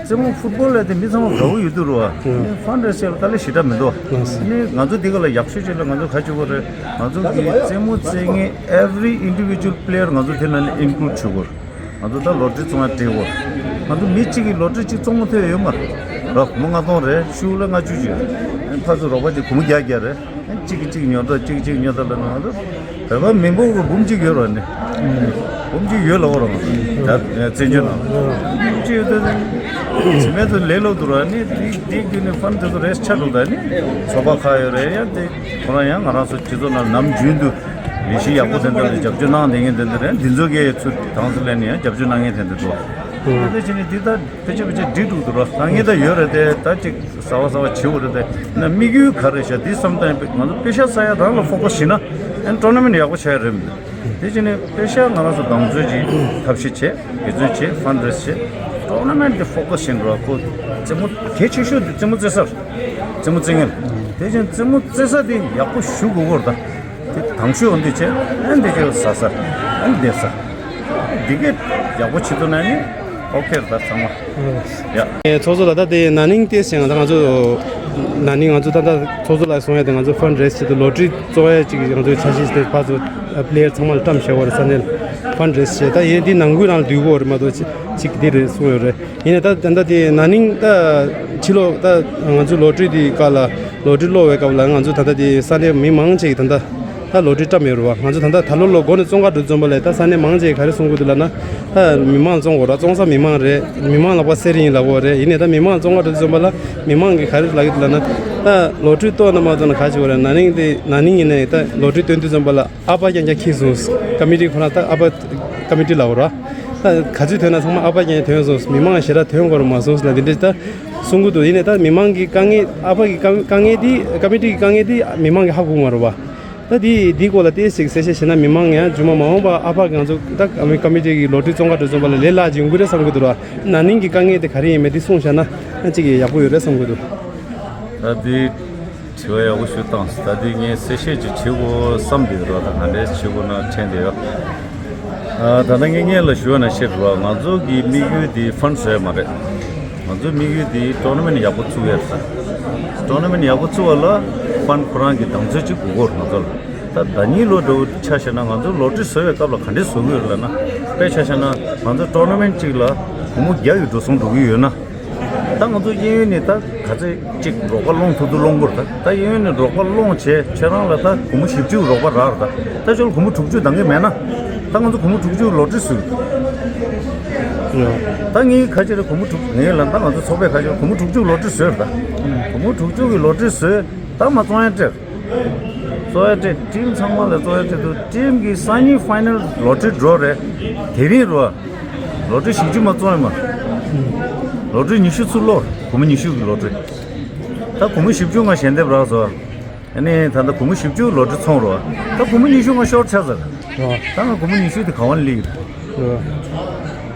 རྩེད་མོ་ཕུཊ་བོལ་ལ་དེ་མི་ཚང་མ་དགའ་བོ་ཡོད་དུས་རེད་བ། ཕན་རེ་ཛི་ལ་དཀའ་ལས་ཞེ་དྲག་མི་འདུག་ཨ་ནི་ང་ཚོ་འདི་ག་ལ་ཡག་ཤོས་ཅིག་ལ་ང་ཚོ་ག་བྱེད་དགོས་རེད། ང་ཚོ་གི་རྩེད་མོ་རྩེ་མཁན་every individual player ང་ཚོ་དེ་ནང་ནས་ཨིན་ཀླུཌ་བྱེད་དགོས་རེད། ང་ཚོ་ད་ལོ་ཊ་རི་བཙོང་ཡ་སྤྲད་དགོས་རེད། ང་ཚོ་མི་གཅིག་གིས་ལོ་ཊ་རི་གཅིག་བཙོང་མ་ཐུབ་ཡ་ཡོད་མ་རེད། ར་སྒོར་མོ་ལྔ་སྟོང་རེད། ཤུགས་ལ་ལྔ་བཅུ་ཅིག་རེད། ཕར་ཚུར་རོགས་པ་ཅིག་སྒོར་མོ་བརྒྱ་བརྒྱ་རེད། གཅིག་གིས་གཅིག་ཉོ་ད། གཅིག་གིས་གཅིག་ཉོ་ད་ལབ་ན་ང་ཚོ་བོད་པ་མི་འབོར་གྱི་འབུམ་གཅིག་ཡོད་རེད་ནི། འབུམ་གཅིག་ཡོད་ལབ་དགོས་རེད་ང་ཚོ། ད་བཙན་བྱོལ་ནང་འབུམ་གཅིག་ཡོད་ད། དེ་ཚེ་མེད་དུ་ལས་སླ་པོ་འདུག་ར་ནི། དེ་དེ་བརྒྱུད་ནས་ཕན་དེ་ཚོ་རེ་ཛི་ཆགས་འགྲོ་ད་ནི། ཚོགས་པ་ཁག་ཡོད་རེད། ཡང་དེ་ཁོ་རང་ཡང་ང་རང་ཚོ་སྤྱི་ཚོགས་ནང་ནམ་རྒྱུན་དུ་ལས་གཞི་ཡག་པོ་དེ་འདྲ་ལ་རྒྱབ་སྐྱོར་གནང་བསྡད་མཁན་དེ་འདྲ་རེད། འདི་ཚོ་གིས་ཚུར་དང་ཚུར་ལེན་ནས་ཡང་རྒྱབ་སྐྱོར་གནང་མཁན་དེ་འདྲ་འདུག་དེ་བྱས་ནས་འདི་ད་ཕལ་ཆེར་ཕལ་ཆེར་འགྲིག་འགྲོ་གི་འདུག་ར། དཀའ་ངལ་ད་ཡོད་རེད་དེ། ད་ཅིག་གསར་པ་གསར་པ་བྱེད་དགོས་རེད་དེ། ན་དམིགས་ཡུལ་ག་རེ་བཞག་འདི་བསམ་སྟངས་ང་ཚོ་པེ་ཤ་བསགས་ཡ་རང་ལ་ཕོ་ཀ་སི་བྱེད་ན་ཨན་ཊོར་ན་མེན་ཊི་ཡག་པོ་ཆགས་ཡ་རེད་མི་འདུག་དེ་བྱས་ནས་པེ་ཤ་ང་རང་ཚོ་དང་འཛོལ་གྱིས་ཐབས་ཤེས་བྱས། འབད་བརྩོན་བྱས། ཕན་རེ་ཛི་བྱས། ཊོར་ན་མེན་ཊི་དེ་ཕོ་ཀ་སི་བྱེད་འགྲོ་བ་ཁོ། རྩེད་མོ་གལ་ཆེ་ཤོས་དེ་རྩེད་མོ་རྩེ་ས་རེད། རྩེད་མོ་རྩེ་མཁན་རེད། དེ་བཞིན་རྩེད་མོ་རྩེ་ས་དེ་ཡག་པོ་ཞུ་དགོས་ཀྱི་རེད་ད། དེ་དང་ཤོས་འོ་འདི་བྱས། ཨ་འདི་བྱས་ཟ་ས། ཨ་འདི་ཟ། འདི་གས་ཡག་པོ་བྱེད་ཐུབ་ན་ནི་ཨོ་ཁེ་རེད་ད་ཚང་མ། ཡ། ཨེ། ཚོགས་གཙོ་ལགས། ད་དེ་ན་ནིང་ཏོག་ཙམ་ད་ང་ཚོ་ན་ནིང་ང་ཚོ་ད་ལྟ་ཚོགས་གཙོ་ལགས་གསུང་ཡ་དེ་ང་ཚོ་ཕན་རེ་ཛི་ཆེད་དུ་ལོ་ཊ་རི་བཙོང་ཡ་ཅིག་ང་ཚོའི་འཆར་གཞི་དེ་ཕར་ཚུར་པི་ལེ་ཡར་ཚང་མ་ལ་བཀྲམ་བཞག་པ་རེད། ས་གནས་ལ་ཕན་རེ་ཛི་བྱས། ད་ཡིན་དེ་ནང་ཁུལ་རང་ལ་བསྡུས་པ་རེད་མ་གཏོགས་ཅིག་འདི་རེད་གསུངས་ཡོད་རེད། ཡིན་ནའི་ད་ད་ལྟ་དེ་ན་ནིང་ད་ཕྱི་ལོགས་ད་ང་ཚོ་ལོ་ཊ་རི་དེ་སྐབས་ལ་ལོ་ཊ་རི་སློག་པའི་སྐབས་ལ་ང་ཚོ་ད་ལྟ་དེ་ས་གནས་མི་མང་ཆེ་གིས་ད་ལྟ་ད་ལོ་ཊ་རི་བཀྲམ་ཡོད་རེད་བ། ང་ཚོ་ད་ལྟ་ད་ལོ་ལོ་འགོ་ནས་བཙོང་ག་འགྲོ་བཙོང་པ་ལས་ད་ས་གནས་མང་ཆེ་གིས་ག་རེ་གསུང་གི་འདུག་ལབ་ན། ད་མི་མང་བཙོང་དགོས་ར། བཙོང་ས་མི་མང་རེད། མི་མང་ལག་པ་གསེར་ཡིན་ལབ་ཡོད་རེད། ཡིན་ནའི་ད་མི་མང་བཙོང་ག་འགྲོ་བཙོང་པ་ལ་མི་མང་གིས་ག་རེ་ལབ་ཀྱི་འདུག་ལབ་ན། ད་ལོ་ཊ་རི་བཏོན་ན་མ་བཏོན་ན་ག་ཅིག་ཡོད་རེད། ན་ནིང་དེ་ན་ནིང་ཡིན་ནའི་ད་ལོ་ཊ་རི་བཏོན་དུས་ཙམ་པ་ལ་ཨ་ཕ་རྐྱང་རྐྱང་འཁྱེར་སོང་། ཀ་མི་ཊི་ཁོ་རང་ད་ཨ་ཕ་ཀ་མི་ཊི་ལབ་ཡོད་ར། ད་ག་ཚོད་ཐོན་ན་ཚང་མ་ཨ་ཕ་རྐྱང་རྐྱང་ཐོན་སོང་། མི་མང་ཞེ་དྲག་ཐོན་དགོས་ར་མ་སོང་ལབ་དེ་འདྲ་ད་གསུང་གི་འདུག་ཡིན་ནའི་ད་མི་མང་གི་དཀའ་ངལ། ཨ་ཕ་གི་དཀའ་དཀའ་ངལ་དེ་ཀ་མི་ཊི་གི་དཀའ་ངལ་དེ་མི་མང་གིས་ཧ་གོ་གི་མ་རེད་བ། ད་དེ་དེའི་སྐོར་ལ་ཏོག་ཙམ་གསལ་བཤད་བྱས་ན་མི་མང་ཡང་རྗེས་མ་མ་འོངས་པ་ཨ་ཕ་གི་ང་ཚོ་ད་ཀ་མི་ཀ་མི་ཊི་གི་ལོ་ཊ་རི་བཙོང་ག་འགྲོ་བཙོང་པ་ལ་ལས་སླ་ཅིག་ཡོང་གི་རེད་བསམ་གི་འདུག་ར། ན་ནིང་གི་དཀའ་ངལ་དེ་ག་རེ་ཡིན་མིན་དེ་གསུངས་བཞག་ན་ཨ་ཅིག་ཡག་པོ་ཡོད་རེད་བསམ་གི་འདུག་ད་དེ་དྲི་བ་ཡག་པོ་ཞིག་བཏང་སོང་། ད་དེ་ངས་གསལ་བཤད་ཅིག་བྱེད་དགོས་བསམ་བསྡད་ཡོད་ར། ད་ག་འདྲས་བྱེད་དགོས་ན་དྲན་བསྡད་ཡོད། ཨ། ད་ལྟ་ངས་སྔོན་ལ་ཞུས་པ་ནང་བཞིན་རེད་བ། ང་ཚོ་གི་དམིགས་ཡུལ་དེ་ཕན་བཟོ་ཡ་མ་རེད། ང་ཚོའི་དམིགས་ཡུལ་དེ་ཊོར་ན་མེན་ཊི་ཡག་པོ་བཙུགས་ཡ་རེད། ཊོར་ན་མེན་ཊི་ཡག་པོ་བཙུགས་པ་ལ་ཕན་ཁོ་རང་གི་དང་འཛོལ་ཅིག་དགོས་ཀྱི་རེད་ང་ཚོ་ལ། ད་ཟླ་ཉིན་ལོ་འདྲ་བོ་ཆ་བཞག་ན་ང་ཚོ་ལོ་ཊ་རི་བཟོ་བའི་སྐབས་ལ་ག་འདྲས་བཟོ་གི་ཡོད་རེད་ལབ་ན། དཔེ་ཆ་བཞག་ན་ང་ཚོ་ཊོར་ན་མེན་ཊི་གཅིག་ལ་སྒོར་མོ་བརྒྱ་ཡི་འགྲོ་སོང་འགྲོ་གི་ཡོད་ན། ད་ང་ཚོ་གཡས་གཡོན་ནས་ད་ག་ཚོད་ཅིག་རོགས་པ་སློང་ཐུབ་ཐུབ་སློང་དགོས་རེད། ད་ད་གཡས་གཡོན་ནས་རོགས་པ་སློང་བྱས་ཁྱེད་རང་ལ་ད་སྒོར་མོ་བཞི་བཅུ་རོགས་པ་རག་རེད། ད་ད་ཁྱོད་ལ་སྒོར་མོ་དྲུག་ཅུ་འདང་གི་མེད་ན། ད་ང་ཚོ་སྒོར་མོ་དྲུག་ཅུ་ལོ་ཊ་རི་བཟོས། ད་ངའི་ཁ་ཆེ་རེད། སྒོར་མོ་དྲུག་ངའི་ལ་ད་ང་ཚོ་ཚོགས་པའི་ཁ་ཆེ་སྒོར་མོ་དྲུག་ཅུ་ལོ་ཊི་རི་བཟོས་རེད། ད་སྒོར་མོ་དྲུག་ཅུ་གི་ལོ་ཊི་རི་བཟོས། ད་མ་བཙོང་ཡ་སྤྲད། བཙོང་ཡ་སྤྲད། ཊིམ་ཚང་མ་ལ་བཙོང་ཡ་སྤྲད་འདུག་ཊིམ་གི་སང་ཉིན་ཕའི་ནལ་ལོ་ཊི་རི་ཌོ་རེད། དེ་རིང་རོ། ལོ་ཊི་རི་བཞི་བཅུ་མ་བཙོང་ཡ་མ། ལོ་ཊི་རི་ཉི་ཤུ་ཚུར་ལོག་སྒོར་མོ་ཉི་ཤུ་གི་ལོ་ཊི་རི། ད་སྒོར་མོ་བཞི་བཅུ་ང་ཞལ་འདེབས་རག་སོང་། ཨ་ནི་ད་ལྟ་སྒོར་མོ་བཞི་བཅུ་ལོ་ཊི་རི་བཙོང་རོགས། ད་སྒོར་མོ་ཉི་ཤུ་ང་ཤོར་ཆགས་ཚར། ཨོ། ད་ང་སྒོར་མོ་ཉི་ཤུ་དེ་ག་བ་ནས་སླེབས་ཀྱི་རེད། ཨོ།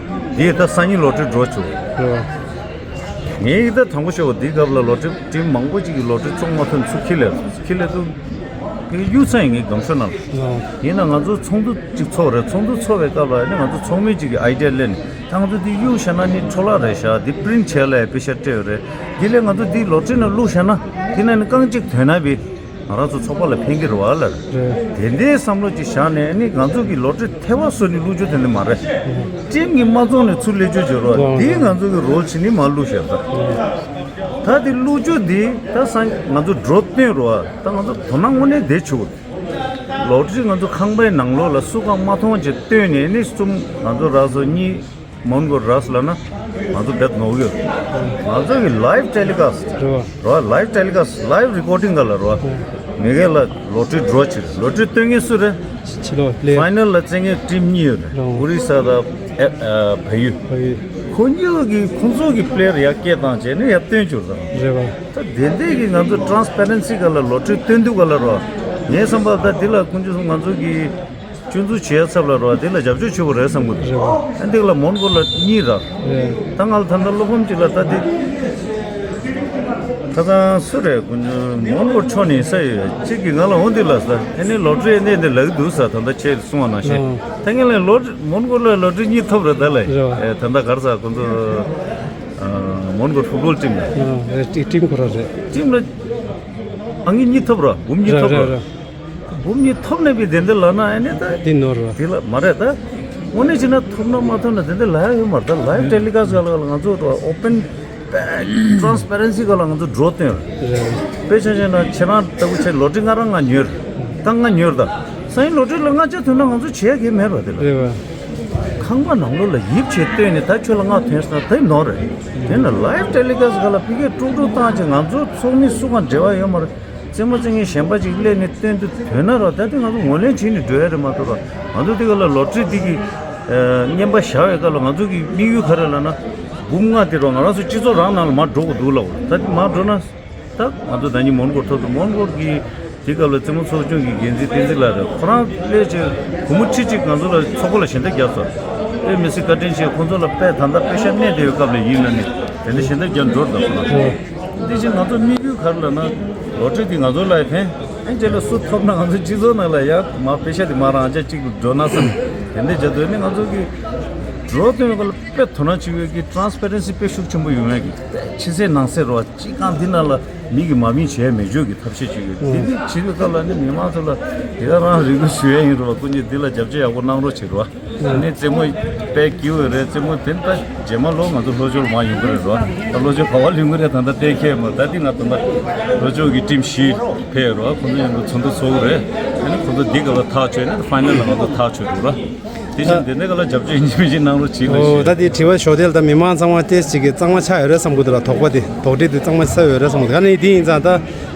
དེ་ད་སང་ཉིན་ལོ་ཊི་རི་ཌོ་བྱུང་། ཨོ། ངས་ཡིག་ད་དྲང་པོ་ཤོད་པ། འདི་སྐབས་ལ་ལོ་ཊི་རི་ཊིམ་མང་པོ་ཅིག་གིས་ལོ་ཊི་རི་བཙོང་མ་ཐུབ་ཚུར་ཁྱེར་སླེབས། ཁྱེར་སླེབས་དུས་གཡུག་ཚར་ཡིན། ངས་སྒམ་ཤོག་ནང་ལ། ཨོ། ཡིན་ན་ང་ཚོ་ཚོགས་འདུ་ཅིག་ཚོགས་རེད། ཚོགས་འདུ་ཚོགས་པའི་སྐབས་ལ་ནི་ང་ཚོ་ཚོགས་མི་ཅིག་གིས་ཨའི་ཌི་ཡ་སླེབས་ནས། ད་ང་ཚོ་འདི་གཡུག་བཞག་ན་ནི་འཕྲོ་བརླག་རེད་ཤག་འདི་པི་རིན་ཊི་བྱས་ལ་ཡ་པེ་ཤ་སྤྲད་ཡོད་རེད། འདི་ལས་ང་ཚོ་འདི་ལོ་ཊི་རི་ནང་བླུགས་བཞག་ན་དེ་ནང་ནས་རྐང་གཅིག་ཐོན་ན་བི་ང་རང་ཚོ་ཚོགས་པ་ལ་ཕན་གྱི་རེད་བ་ལ། རེད། དེ་འདྲའི་བསམ་བློ་ཅིག་བཞག་ནས་ནི་ང་ཚོ་གི་ལོ་ཊི་རི་ཐེ་བ་བཟོ་ནས་བླུགས་རྒྱུ་དེ་འདྲ་མ་རེད། ཊིམ་གྱིས་མ་བཙོང་ནས་ཚུར་སླེབས་རྒྱུ་བྱོས་རོགས། འདི་ང་ཚོ་གི་རོལ་བྱེད་ནི་མ་བླུགས་བཞག་ད། ད་དེ་བླུགས་རྒྱུ་འདི་ད་སང་ང་ཚོ་ཌོ་རོ་བཏོན་རོགས། ད་ང་ཚོ་དོ་སྣང་དངོས་གནས་བསྡད་ཆོག་ལོ་ཊི་རི་ང་ཚོ་ཁང་པའི་ནང་ལོགས་ལ་སུ་གང་མ་མཐོང་བྱས་བཏོན་ནས་ནི་གསུམ། ང་ཚོ་རགས་སོ་གཉིས། མོན་གྷོ་རགས་ལ་ན་ང་ཚོ་བེད་ནོར་ཡོད། ང་ཚོ་གི་ལའིབ་ཊེ་ལི་ཀ་སི་ཊི་རེད་བ། རེད་བ། ལའིབ་ཊེ་ལི་ཀ་སི་ཊི། ལའིབ་རི་ཀོར་ཌིང་ག་ལ་རེད་བ། མི་གེ་ལ་ལོ་ཊི་རི་ཌོ་བྱེད། ལོ་ཊི་རི་བཏོན་མཁན་སུ་རེད། ཕྱི་ལོགས་པི་ལེ་ཡར། ཕའི་ནལ་ལ་རྩེད་མཁན་ཊིམ་གཉིས་ཡོད་རེད། རེད་བ། ཨོ་རི་ས་དང་ཨེ་ཨ་བལ་ཡུལ། བལ་ཡུལ། ཁོ་གཉིས་ཀྱི་ཁོང་ཚོ་གི་པི་ལེ་ཡར་ཡར་སྐད་བཏང་བྱས་ནས་ཡར་བཏོན་བཅུག་དང་། རེད་བ། ད་དེ་འདྲས་ཀྱི་ང་ཚོ་ཊེ་རན་སི་པེ་རེན་སི་ག་ལ་ལོ་ཊི་རི་བཏོན་དུས་ག་ལ་རོ། ངའི་བསམ་པར་ད་འདི་ལ་ཀུན་སྤྱོད་གསུམ་ང་ཚོ་གི་སྐྱོན་འཛུགས་བྱེད་ཡ་ཚབ་ལ་རོ། འདི་ལ་རྒྱབ་སྐྱོར་བྱེད་དགོས་རེད་བསམ་གི་འདུག་རེད་བ། ཨ་འདི་ལ་མོན་གྷོ་ལ་གཉིས་ར། རེད། ད་ང་ལ་ད་ལྟ་བློ་ཕམ་ཅིག་ལ་ད་འདི་ཁ་སང་སུ་རེད། ཀུན་སྤྱོད་མོན་གྷོ་ཕྱོགས་ནས་ས་ཡོད་གཅིག་གིས་ང་ལ་འོང་འདི་ལ་ས་ཨ་ནི་ལོ་ཊི་རི་ཨ་འདི་འདི་ལག་འདུག་ས། ད་ལྟ་ཁྱེད་གསུང་བ་ནང་བཞིན། ཨང་། ད་ངས་ལ་ལོ་མོན་གྷོ་ལ་ལོ་ཊི་རི་གཉིས་ཐོབ་རེད་ད་ལ། རེད་བ། ཨེ་ད་ལྟ་གར་ས་ཀུན་སྤྱོད་ཨ་མོན་གྷོ་ཕུཊ་བོལ་ཊིམ་ལ། ཨང་། རེད། ཊི་ཊིམ་ཁོ་ར་རེད། ཊིམ་ལ་ཨང་གཉིས་ཐོབ་ར། འབུམ་གཉིས་རེད་ཐོབ་རེད་ར། རེད། འབུམ་གཉིས་ཐོབ་ནས་པའི་དེ་འདྲ་ལབ་ན་ཨ་ནི་ད་འདི་ནོར་བ། དེ་ལ་མ་རེད་ད། དངོས་གནས་བྱས་ན་ཐོབ་ན་མ་ཐོབ་ན་དེ་འདྲ་ལབ་ཡ་ཡོད་མ་རེད་ད། ལའིབ་ཊེ་ལི་ཀ་སི་ཊི་ག་ལ་ང་ཚོ་ཨོ་པན་ཊེ་རན་སི་པེ་རེན་སི་ག་ལ་ང་ཚོ་ཌོ་རོ་བཏོན་རེད། དཔེ་ཆ་བཞག་ན་ཁྱེད་རང་ལྟ་བུ་ཆེ་ལོ་ཊི་རི་ང་རང་ང་ཉོས་རེད། ད་ང་ཉོས་རེད་ད། སང་ཉིན་ལོ་ཊི་རི་ལ་ལྔ་བརྒྱ་ཐོན་ན་ང་ཚོ་བྱེད་ཡ་གི་མེད་རེད་བ། དེ་ལ་རེད་བ། ཁང་པ་ནང་ལོགས་ལ་ཡིབ་བྱས་བཏོན་ནས་ད་ཁྱོད་ལ་ལྔ་ཐོན་སོང་ན་དེ་ནོར་རེད། དེ་ན་ལའིབ་ཊེ་ལི་ཀ་སི་ཊི་ག་ལ་ཕི་ཀེ་དཀྲུག་དཀྲུག་བཏང་བྱས་ང་ཚོ་ཚོགས་མི་སུ་གང་འབྲེལ་བ་ཡོད་མ་རེད། རྩེད་མོ་རྩེ་མཁན་གཞན་པ་ཅིག་སླེབས་ནས་བཏོན་དུས་ཐོན་ན་རོགས། ད་དེ་ང་ཚོ་ངོས་ལེན་བྱས་ནས་འགྲོ་ཡ་རེད་མ་གཏོགས་རོགས། ང་ཚོ་དེ་ག་ལ་ལོ་ཊི་རི་འདི་གི་ཨ་བརྙན་པར་བཞག་པའི་སྐབས་ལ་ང་ཚོ་གི་དམིགས་ཡུལ་ག་རེ་ལབ་ན། འབུམ་ལྔ་དེ་རོགས་ང་རང་ཚོ་སྤྱི་ཚོགས་རང་ནང་ལ་མར་འགྲོ་དགོས་འདུག་ལབ། ད་དེ་མར་འགྲོ་ན་ད་ང་ཚོ་ཟླ་ཉིན་མོན་གྷོ་ཐོག་ཏུ་མོན་གྷོ་གི་དེ་སྐབས་ལ་རྩེད་མོ་ཚོགས་ཆུང་གི་འགན་འཛིན་བསྟན་འཛིན་ལགས་རེད། ཁོ་རང་སླེབས་བྱས་སྒོར་མོ་ཁྲི་གཅིག་ང་ཚོ་ལ་ཚོགས་པ་ལ་ཞལ་འདེབས་བརྒྱབ་སོང་། དཔེ་མི་སྲིད་བཀའ་དྲིན་ཆེ། ཁོང་ཚོ་ལ་དཔེ་ད་ལྟ་པེ་ཤ་གནས་བསྡད་ཡོད་སྐབས་ལ་ཡིན་ལ་ནི་དེ་འདྲ་ཞལ་འདེབས་བརྒྱབ་འགྲོ་རེད་ད་ཁོ་རང་། དེ་བཞིན་ང་ཚོ་དམིགས་ཡུལ་ག་རེ་ལབ་ན་ལོ་ཊི་རི་འདི་ང་ཚོ་ལ་ཡང་ཕན། ཨ་ནི་རྗེས་ལ་སུ་ཐོབ་ན་ང་ཚོ་སྤྱི་ཚོགས་ནང་ལ་ཡང་མར་པེ་ཤ་དེ་མར་རང་ཅག་གཅིག་ལ་འགྲོ་ན་བསམ། དེ་འདྲ་བྱ་དུས་ནི་ང་ཚོ་གི་འགྲོ་དོན་ག་ལ་དཔེ་དོ་སྣང་བྱེད་ཡོད་ཀྱི་ཊེ་རན་སི་པེ་རེན་སི་དཔེ་ཤུགས་ཆེན་པོ་ཡོད་མེད་ཀྱི་ཕྱི་གསལ་ནང་གསལ་རོ། སྤྱི་ཁང་འདི་ནང་ལ་མི་གིས་མ་མི་བྱས་མེད་བརྗོད་ཀྱི་ཐབས་ཤེས་བྱེད་ཡོད། དེ་འདྲ་བྱེད་པའི་སྐབས་ལ་ནི་མི་མང་ཚོ་ལ་དེ་ག་རང་རེ་སྐུལ་ཞུ་ཡ་ཡིན་རོ། སྐུ་ཉིད་འདི་ལ་རྒྱབ་སྐྱོར་ཡག་པོ་གནང་རོགས་བྱེད་རོ། ཨ་ནི་རྩེད་མོ་དཔེ་སྐྱིད་པོ་རེད། རྩེད་མོ་དེ་ད་རྗེས་མ་ལོ་ང་ཚོ་ལྷོ་ཕྱོགས་ལ་མར་ཡོང་གི་རེད་རོ། ད་ལྷོ་ཕྱོགས་ག་བ་ལེན་གི་རེད། ད་ལྟ་བལྟས་ཁྱད་མ། ད་འདི་ང་ད་ལྟ་ལྷོ་ཕྱོགས་ཀྱི་ཊིམ་བཞི་ཕེབས་རོ། ཁོང་ཚོ་ཡོང་གི་ཚོགས་འདུ་ཚོགས་གི་རེད། ཨ་ནི་ཁོང་ཚོ་འདི་ག་ལ་ཐག་ཆོད་ནས་ཕའི་ནལ་ལ་ང་ཚོ་ཐག་ཆོད་འདུག་རོ། དེ་བཞིན་དེ་འདྲ་ག་ལ་རྒྱབ་སྐྱོར་ཡིན་གཅིག་མིན་གཅིག་གནང་རོགས་བྱེད་ལ་ཨོ། ཞེས། ད་དེ་དྲི་བ་ཞོ་དེ་ལ་ད་མི་མང་ཚང་མ་ཏེས་ཅིག་གི་གཙང་མ་ཆགས་ཡོད་རེད་བསམ་གི་འདུག་ལ། དོགས་པ་དེ་དོགས་འདྲི་དེ་གཙང་མ་ཆགས་ཡོད་རེད་བསམ་གི་འདུག་ཨ་ནི་དེ་ཡིན་ཙང་ད་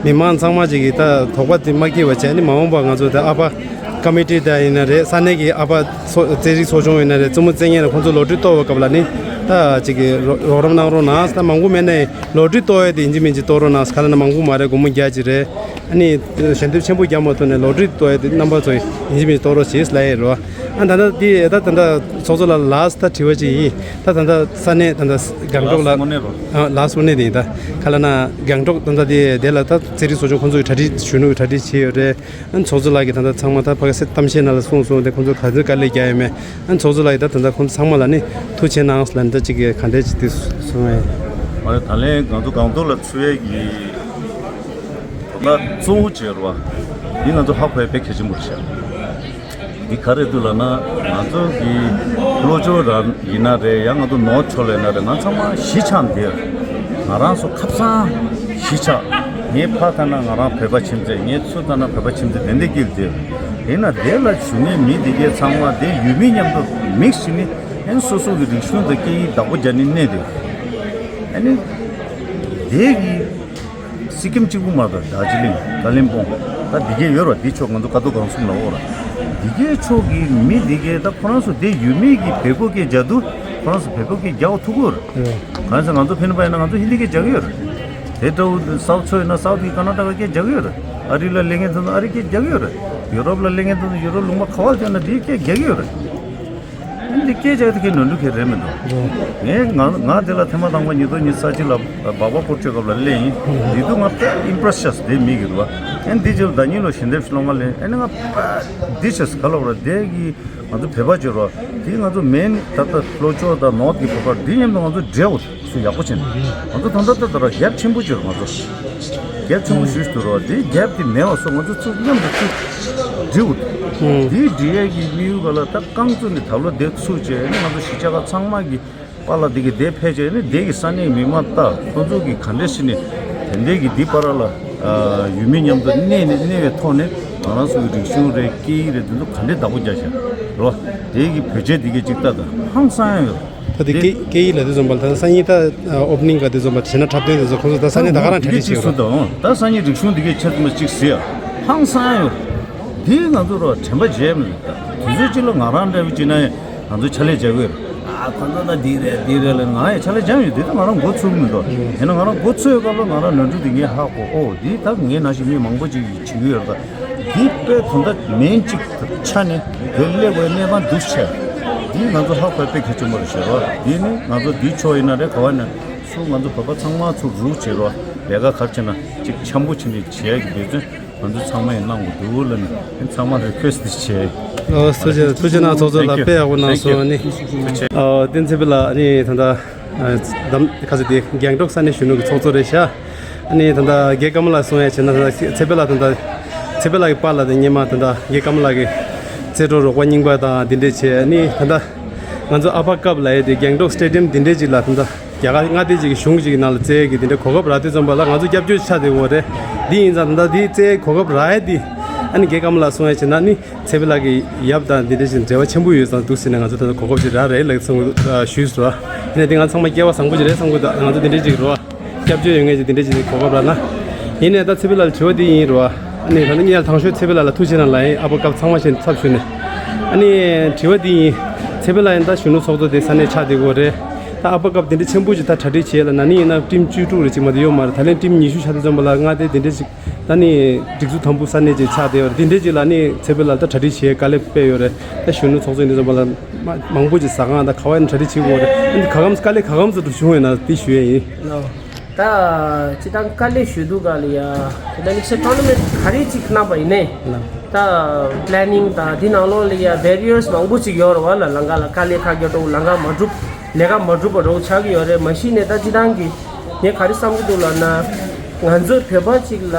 མི་མང་ཚང་མ་ཅིག་གི་ད་དོགས་པ་དེ་མ་སྐྱེས་པ་བྱས་ནི་མ་འོངས་པ་ང་ཚོ་ད་ཨ་ཕ་ཀ་མི་ཊི་ད་ཡིན་ན་རེད། ས་གནས་ཀྱི་ཨ་ཕ་ཚོ་རྩེད་རིགས་ཚོགས་ཆུང་ཡིན་ན་རེད། རྩེད་མོ་རྩེད་མཁན་ལ་ཁོང་ཚོ་ལོ་ཊི་རི་གཏོར་བའི་སྐབས་ལ་ནི་ད་ཅིག་གི་རོགས་རོགས་རམ་གནང་རོགས་གནང་། ད་མང་པོ་མེད་ན་ལོ་ཊི་རི་གཏོར་ཡས་དེ་ཡིན་གཅིག་མིན་གཅིག་གཏོར་རོགས་གནང་། ག་ལ་ན་མང་པོ་མ་རེད། སྒོར་མོ་བརྒྱ་ཅིག་རེད། ཨ་ནི་ཞལ་འདེབས་ཆེན་པོ་རྒྱག་མ་ཐུབ་ནས་ལོ་ཊི་རི་གཏོར་ཡས་དེ་རྣམ་པ་ཚོ་ཡིན་གཅིག་མིན་གཅིག་གཏོར་རོགས་བྱེད་ལབ་ཡས་རོ། ཨ་ད་ལྟ་འདི་ད་ད་ལྟ་ཚོགས་གཙོ་ལགས་ལཱསི་ཊི་ད་དྲི་བ་ཅིག་ཡིན། ད་ད་ལྟ་ས་གནས་ད་ལྟ་སྒང་ཏོག་ལ། ལཱསི་ཊི་དངོས་གནས་རོ། ཨ་ལཱསི་ཊི་དངོས་གནས་དེ་ཡིན། ད་ག་ལ་ན་སྒང་ཏོག་ད་ལྟ་དེ་དེ་ལ་ད་རྩེད་རིགས་ཚོགས་ཆུང་ཁོང་ཚོ་གི་གྲ་སྒྲིག་གཞོན་ནུ་གི་གྲ་སྒྲིག་བྱས་ཡོད་རེད། ཨ་ཚོགས་གཙོ་ལགས་ཀྱིས་ད་ལྟ་ཚང་མ་ད་ཕ་གི་སེ་གཏམ་བཤད་ནང་ལ་གསུངས་སོང་། དེ་ཁོང་ཚོ་ག་ཚོད་དཀའ་ལས་རྒྱག་ཡོད་མེད། ཨ་ཚོགས་གཙོ་ལགས་ཀྱིས་ད་ད་ལྟ་ཁོང་ཚོ་ཚང་མ་ལ་ནི་ཐུགས་ཆེ་གནང་ལབ་ནས་ད་ཅིག་གི་ག་འདྲས་ཅིག་དེ་གསུངས་ཡོད། ཨ་ད་ལན་ང་ཚོ་སྒང་ཏོག་ལ་ཚུད་ཡས་ཀྱི་ད་གཙོ་བོ་བྱས་རོ། འདི་ང་ཚོ་ཧ་གོ་ཡ་དཔེ་གལ་ཆེན་པོ་རེད་ཤག་འདི་ག་རེ་འདུག་ལབ་ན་ང་ཚོ་གི་ལྷོ་ཕྱོགས་རང་ཡིན་ན་རེད། ཡང་ང་ཚོ་ནོར་ཕྱོགས་ལ་ཡིན་ན་རེད། ང་ཚང་མ་གཞིས་ཆགས་འདིར་ང་རང་ཚོ་ཁ་སང་གཞིས་ཆགས་ངའི་ཕ་ཐ་ན་ང་རང་བོད་པ་ཁྱིམ་མཚེས། ངའི་ཚུ་ཐ་ན་བོད་པ་ཁྱིམ་མཚེས་དེ་འདྲ་སྐྱིད་འདིར་ཡིན་ན་དེ་ལ་བཞུགས་མཁན་མི་དེ་གའི་ཚང་མ་དེ་ཡུལ་མི་མཉམ་དུ་མིག་ཤི་ནི། ཨན་སོ་སོ་གི་རིག་གཞུང་དང་སྐད་ཡིག་བདག་པོ་རྒྱག་ནི་གནས་དེ། ཨ་ནི་དེ་གི་སི་ཀིམ་གཅིག་པུ་མ་གཏོགས་རྡོ་རྗེ་གླིང་ཀ་ལིམ་པོང་ད་འདི་གས་ཡོད་ར། འདི་ཕྱོགས་ང་ཚོ་ཀ་ཏོ་སྒང་གསུམ་ལ་འོ་ར། འདི་གས་ཕྱོགས་ཀྱི་མི་འདི་གས་ད་ཁོ་རང་ཚོ་དེ་ཡུལ་མི་གི་བལ་པོ་སྐད་རྒྱག་དུས་ཁོ་རང་ཚོ་བལ་པོ་སྐད་རྒྱག་ཐུབ་ཀྱི་ཡོད་ར། གང་ཟེར་ང་ཚོ་ཕན་པ་ཡིན་ན་ང་ཚོ་ཧིན་དི་སྐད་རྒྱག་གི་ཡོད་ར། དེ་འདྲ་བོ་སའུ་ཐི་ཕྱོགས་ཡིན་ན་སའུ་ཐི་གི་ཀར་ན་ཊ་ཀ་སྐད་རྒྱག་གི་ཡོད་ར། ཨ་རི་ལ་སླེབས་མཁན་ཚོ་ན་ཨ་རི་སྐད་རྒྱག་གི་ཡོད་ར། ཡུ་རོབ་ལ་སླེབས་མཁན་ཚོ་ན་ཡུ་རོབ་ལུང་པ་ག་བ་ལ་ཐོན་ན་དེའི་སྐད་རྒྱག་གི་ཡོད་ར། འདི་སྐད་ཆ་དེ་ཁྱེད་ནོར་འཁྲུལ་ཁྱེད་རེད་མི་འདུག་ངས་ང་ང་དེ་ལ་ཐེངས་མ་དང་པོ་ཉིས་སྟོང་ཉི་ཤུ་རྩ་གཅིག་ལ་སྦག་སྦག་སྐོར་སྐྱོད་སྐབས་ལ་སླེབས་ཡིན། འདི་དུས་ང་དཔེ་ཨིམ་པྲེ་སི་ཆགས་སོང་དེ་མི་གི་རེད་བ། ཨན་འདི་རྗེས་ལ་ཟླ་ཉིན་ལོ་ཞལ་འདེབས་ཤིག་སློང་ག་སླེབས་ཨན་ང་དཔེ་འདི་ཆགས་སོང་ག་ལབ་ར། དེ་གི་ང་ཚོ་བོད་པ་བྱོས་ར། དེ་ང་ཚོ་མེན་ད་ལྟ་ལྷོ་ཕྱོགས་དང་ནོར་ཐི་གི་བོད་པ་འདི་མཉམ་དུ་ང་ཚོ་འབྲེལ་བ་སུ་ཡག་པོ་བྱས་ནས་ང་ཚོ་ད་ལྟ་ད་ལྟ་ར་རྒྱབ་ཆེན་པོ་བྱོས་ར་ང་ཚོ། རྒྱབ་ཆུང་ཞུས་ཏུ་རོ། དེ་རྒྱབ་དེ་མེད་བ་སོགས་ང་ཚོ་ཚུར་མཉམ་དུ་ཚུར་འབྲི་འུ་ཐུ། དེའི་འབྲི་ཡས་ཀྱི་དམིགས་ཡུལ་ག་ལ་ད་རྐང་བཙུགས་ནས་ད་ལོ་དེ་ཚུགས་བྱས་ནས་ང་ཚོ་གཞིས་ཆགས་ཁག་ཚང་མ་གི་པཱ་ལགས་དེ་གི་དེ་ཕེབས་བྱས་ནས་དེ་གི་ས་གནས་མི་མང་ལྟ་ཁོང་ཚོ་གི་ག་འདྲས་ཞིག་ནས་དེ་འདྲས་ཀྱི་འདི་པ་ར་ལ་ཡུལ་མི་མཉམ་དུ་གནས་ནས་གནས་པའི་ཐོག་ནས་ང་རང་ཚོ་གི་རིག་གཞུང་རེད་སྐད་ཡིག་རེད་དེ་ཚོ་ག་འདྲས་བདག་པོ་རྒྱག་བྱ་རོ། དེ་གི་བོད་ཆས་དེ་གི་ཅིག་ལྟ་དང་ཧང་སང་ཡང་ཡོད། ད་དེ་སྐད་སྐད་ཡིག་ལ་དེ་ཚོ་མ་ད་སང་ཉིན་ད་ཨོ་པ་ནིང་ག་དེ་ཚོ་མ་བྱས་ན་འཁྲབ་སྟོན་དེ་ཚོ་ཁོང་ཚོ་ད་སང་ཉིན་ད་ག་རང་གྲ་སྒྲིག་བྱེད་རོགས། ད་སང་ཉིན་རིག་གཞུང་འདི་གའི་ཆེད་དུ་མ་གཅིག་ཟེར་ཡ་ཧང་སང་ཡོད། དེ་ང་ཚོ་རོགས་དྲན་པ་བརྗེད་མི་འདུག་དུས་ཚོད་གཅིག་ལ་ང་རང་འདྲ་བོ་བྱས་ན་ཡང་ང་ཚོ་ཕྱག་ལས་བྱ་དགོས་རེད། ཨ་ཁོང་ཚོ་ད་འདི་རེད་འདི་རེད་ལ་ང་ཡང་ཕྱག་ལས་བྱ་མི་འདུག་ད་ང་རང་མགོ་ཚོས་མི་འདུག་ཡིན་ན་ང་རང་མགོ་ཚོས་སྐབས་ལ་ང་རང་ནོར་འཁྲུལ་འདི་ངས་ཧ་གོ་ཨོ་འདི་ད་ངའི་ནང་བཞིན་མི་མང་པོ་ཅིག་བྱེད་ཀྱི་ཡོད་རེད་ད། འདི་དཔེ་དོན་དག་མིན་གཅིག་ཆ་ནས་དེ་སླེབས་པའི་གནས་སྟངས་འདུག་ཆེ། འདི་ང་ཚོ་ཧ་གོ་དཔེ་གལ་ཆེན་པོ་རེད་ཟེར་བ། འདི་ནི་ང་ཚོ་འདི་ཆོ་ཡིན་ན་རེད་ག་བ་ནས་ཚུར་ང་ཚོ་བོད་པ་ཚང་མ་ཚུར་རུག་བྱེད་རོགས། ལས་ཀ་ག་རེ་བྱེད་ན་གཅིག་འཆམ་པོ་བྱེད་ནས་བྱེད་ཡ་གི་འབད་བརྩོན་ང་ཚོ་ཚང་མ་ཡིས་གནང་དགོས་འདུག་ལབ་ནས་ཚང་མ་རི་ཁུ་ཨེ་སི་ཊི་བྱེད། ཨོ་ཐུགས་རྗེ་ཐུགས་རྗེ་གནང་ཚོགས་གཙོ་ལགས། དཔེ་ཡག་པོ་གནང་སོང་ཨ་ནི། ཨོ་བསྟན་འཛིན་ཚེ་འཕེལ་ལགས་ཨ་ནི་ད་ལྟ། ཨ་གདམ་ཁ་ཚ་དེ་སྒང་ཏོག་ས་གནས་གཞོན་ནུ་གི་ཚོགས་གཙོ་རེད་ཤག་ཨ་ནི་ད་ལྟ་རྒན་ཀརྨ་ལགས་གསུང་ཡ་བྱས་ན་ད་ལྟ་ཚེ་འཕེལ་ལགས་ད་ལྟ་ཚེ་འཕེལ་ལགས་ཀྱི་པཱ་ལགས་དེ་སྔོན་མ་ད་ལྟ་རྒན་ཀརྨ་ལགས་ཀྱི་རྩེད་འགྲོ་རོགས་པ་རྙིང་པ་དང་དེ་འདྲས་བྱས། ཨ་ནི་ད་ལྟ་ང་ཚོ་ཨ་པ་ཀབ་ལབ་ཡ་དེ་སྒང་ཏོག་སི་ཊེ་ཌི་ཡམ་དེ་འདྲས་ཅིག་ལ་ད་ལྟ་རྒྱ་གར་མངའ་སྡེ་ཅིག་གི་གཞུང་ཅིག་གི་ནང་ལ་རྩེད་ཡ་གི་དེ་འདྲས་གོ་སྐབས་རག་དུས་ཙམ་པ་ལ་ང་ཚོ་སྐྱབས་བཅོལ་ཆགས་བསྡད་ཡོད་རེད། འདི་ཡིན་ཙང་ད་ལྟ་འདི་རྩེད་ཡའི་གོ་སྐབས་རག་ཡ་འདི་ཨ་ནི་རྒན་ཀརྨ་ལགས་གསུང་ཡ་བྱས་ན་ཨ་ནི། ཚེ་འཕེལ་ལགས་ཀྱི་ཡབ་དང་འདི་འདྲ་ཞིག་འབྲེལ་བ་ཆེན་པོ་ཡོད་ཙང་འདུག་ཟེར་ནས་ང་ཚོ་ད་ལྟ་གོ་སྐབས་ཅིག་རག་རེད་ལགས་གསུངས་ཞུས་སོང་། ཡིན་ནའི་འདི་ང་ཚང་མ་སྐལ་བ་བཟང་པོ་ཅིག་རེད་བསམ་གི་འདུག་ང་ཚོ་འདི་འདྲ་ཅིག་རོ། སྐྱབས་བཅོལ་ཡོད་མཁན་ཅིག་འདི་འདྲ་ཅིག་གོ་སྐབས་རག་ན། ཡིན་ནའི་ད་ཚེ་འཕེལ་ལགས་ལ་དྲི་བ་འདི་ཡིན་རོ། ཨ་ནི་ད་ནི་ངས་དང་ཤོས་ཚེ་འཕེལ་ལགས་ལ་ཐུགས་རྗེ་གནང་ལབ་ཡིན། ཨ་པ་ཀབ་ཚང་མ་བྱས་ནས་ཚབ་ཞུས་ནས། ཨ་ནི་དྲི་བ་འདི་ཡིན། ཚེ་འཕེལ་ལགས་ཡིན་ད་གཞོན་ནུ་ཚོགས་གཙོ་དེ་ས་གནས་ཆགས་བསྡད་ཀྱི་ཡོད་རེད། ད་ཨ་པ་ཀབ་འདི་འདྲ་ཆེན་པོ་ཅིག་ད་གྲ་སྒྲིག་བྱས་ལ་ན་ནིང་ཡིན་ན་ཊིམ་བཅུ་དྲུག་རེ་ཅིག་མ་གཏོགས་ཡོད་མ་རེད། ད་ལན་ཊིམ་ཉི་ཤུ་ཆགས་དུས་ཙམ་པ་ལ་མངའ་སྡེ་འདི་འདྲ་ཅིག་ད་ནི་སྒྲིག་འཛུགས་དང་པོ་ས་གནས་ཅིག་ཆགས་བསྡད་ཡོད་རེད། འདི་འདྲའི་ཅིག་ལ་ནི་ཚེ་འཕེལ་ལགས་ད་གྲ་སྒྲིག་བྱེད་དཀའ་ལས་དཔེ་ཡོད་རེད། ད་གཞོན་ནུ་ཚོགས་གཙོ་ཡིན་དུས་ཙམ་པ་ལ་མ་མང་པོ་ཅིག་ཟ་ཁང་དང་ག་བ་ནས་གྲ་སྒྲིག་བྱེད་དགོས་རེད། ཨ་ནི་ག་གམ་དཀའ་ལས་ག་གམ་ཙམ་དུ་བྱུང་ཡོད་ན་འདི་ཞུ་ཡས་ཡིན། ལགས། ད་སྤྱིར་བཏང་དཀའ་ལས་ཞུ་དུས་ག་ལ་ཡ་དེ་ད་དམིགས་བསལ་ཊོར་ན་མེན་ཊི་ག་རེ་ཅིག་གནང་པ་ཡིན་ནའི་ལགས། ད་པི་ལེ་ནིང་དང་འདི་ནང་ལོགས་ལ་ཡ་བེ་རི་ཡར་སི་མང་པོ་ཅིག་ཡོད་རེད་བ་ལ། ལམ་ཁ་ལ་དཀའ་ལས་ཁག་གི་འགྲོ་ལམ་ཁ་མ་འགྲུབ་ལས་ཀ་མ་འགྲུབ་པ་འགྲོ་ཆགས་ཀྱི་ཡོད་རེད། མ་གཞི་ནས་ད་སྤྱིར་བཏང་གི་ངས་ག་རེ་བསམ་གྱི་འདུག་ལབ་ན། ང་ཚོ་བོད་པ་ཅིག་ལ་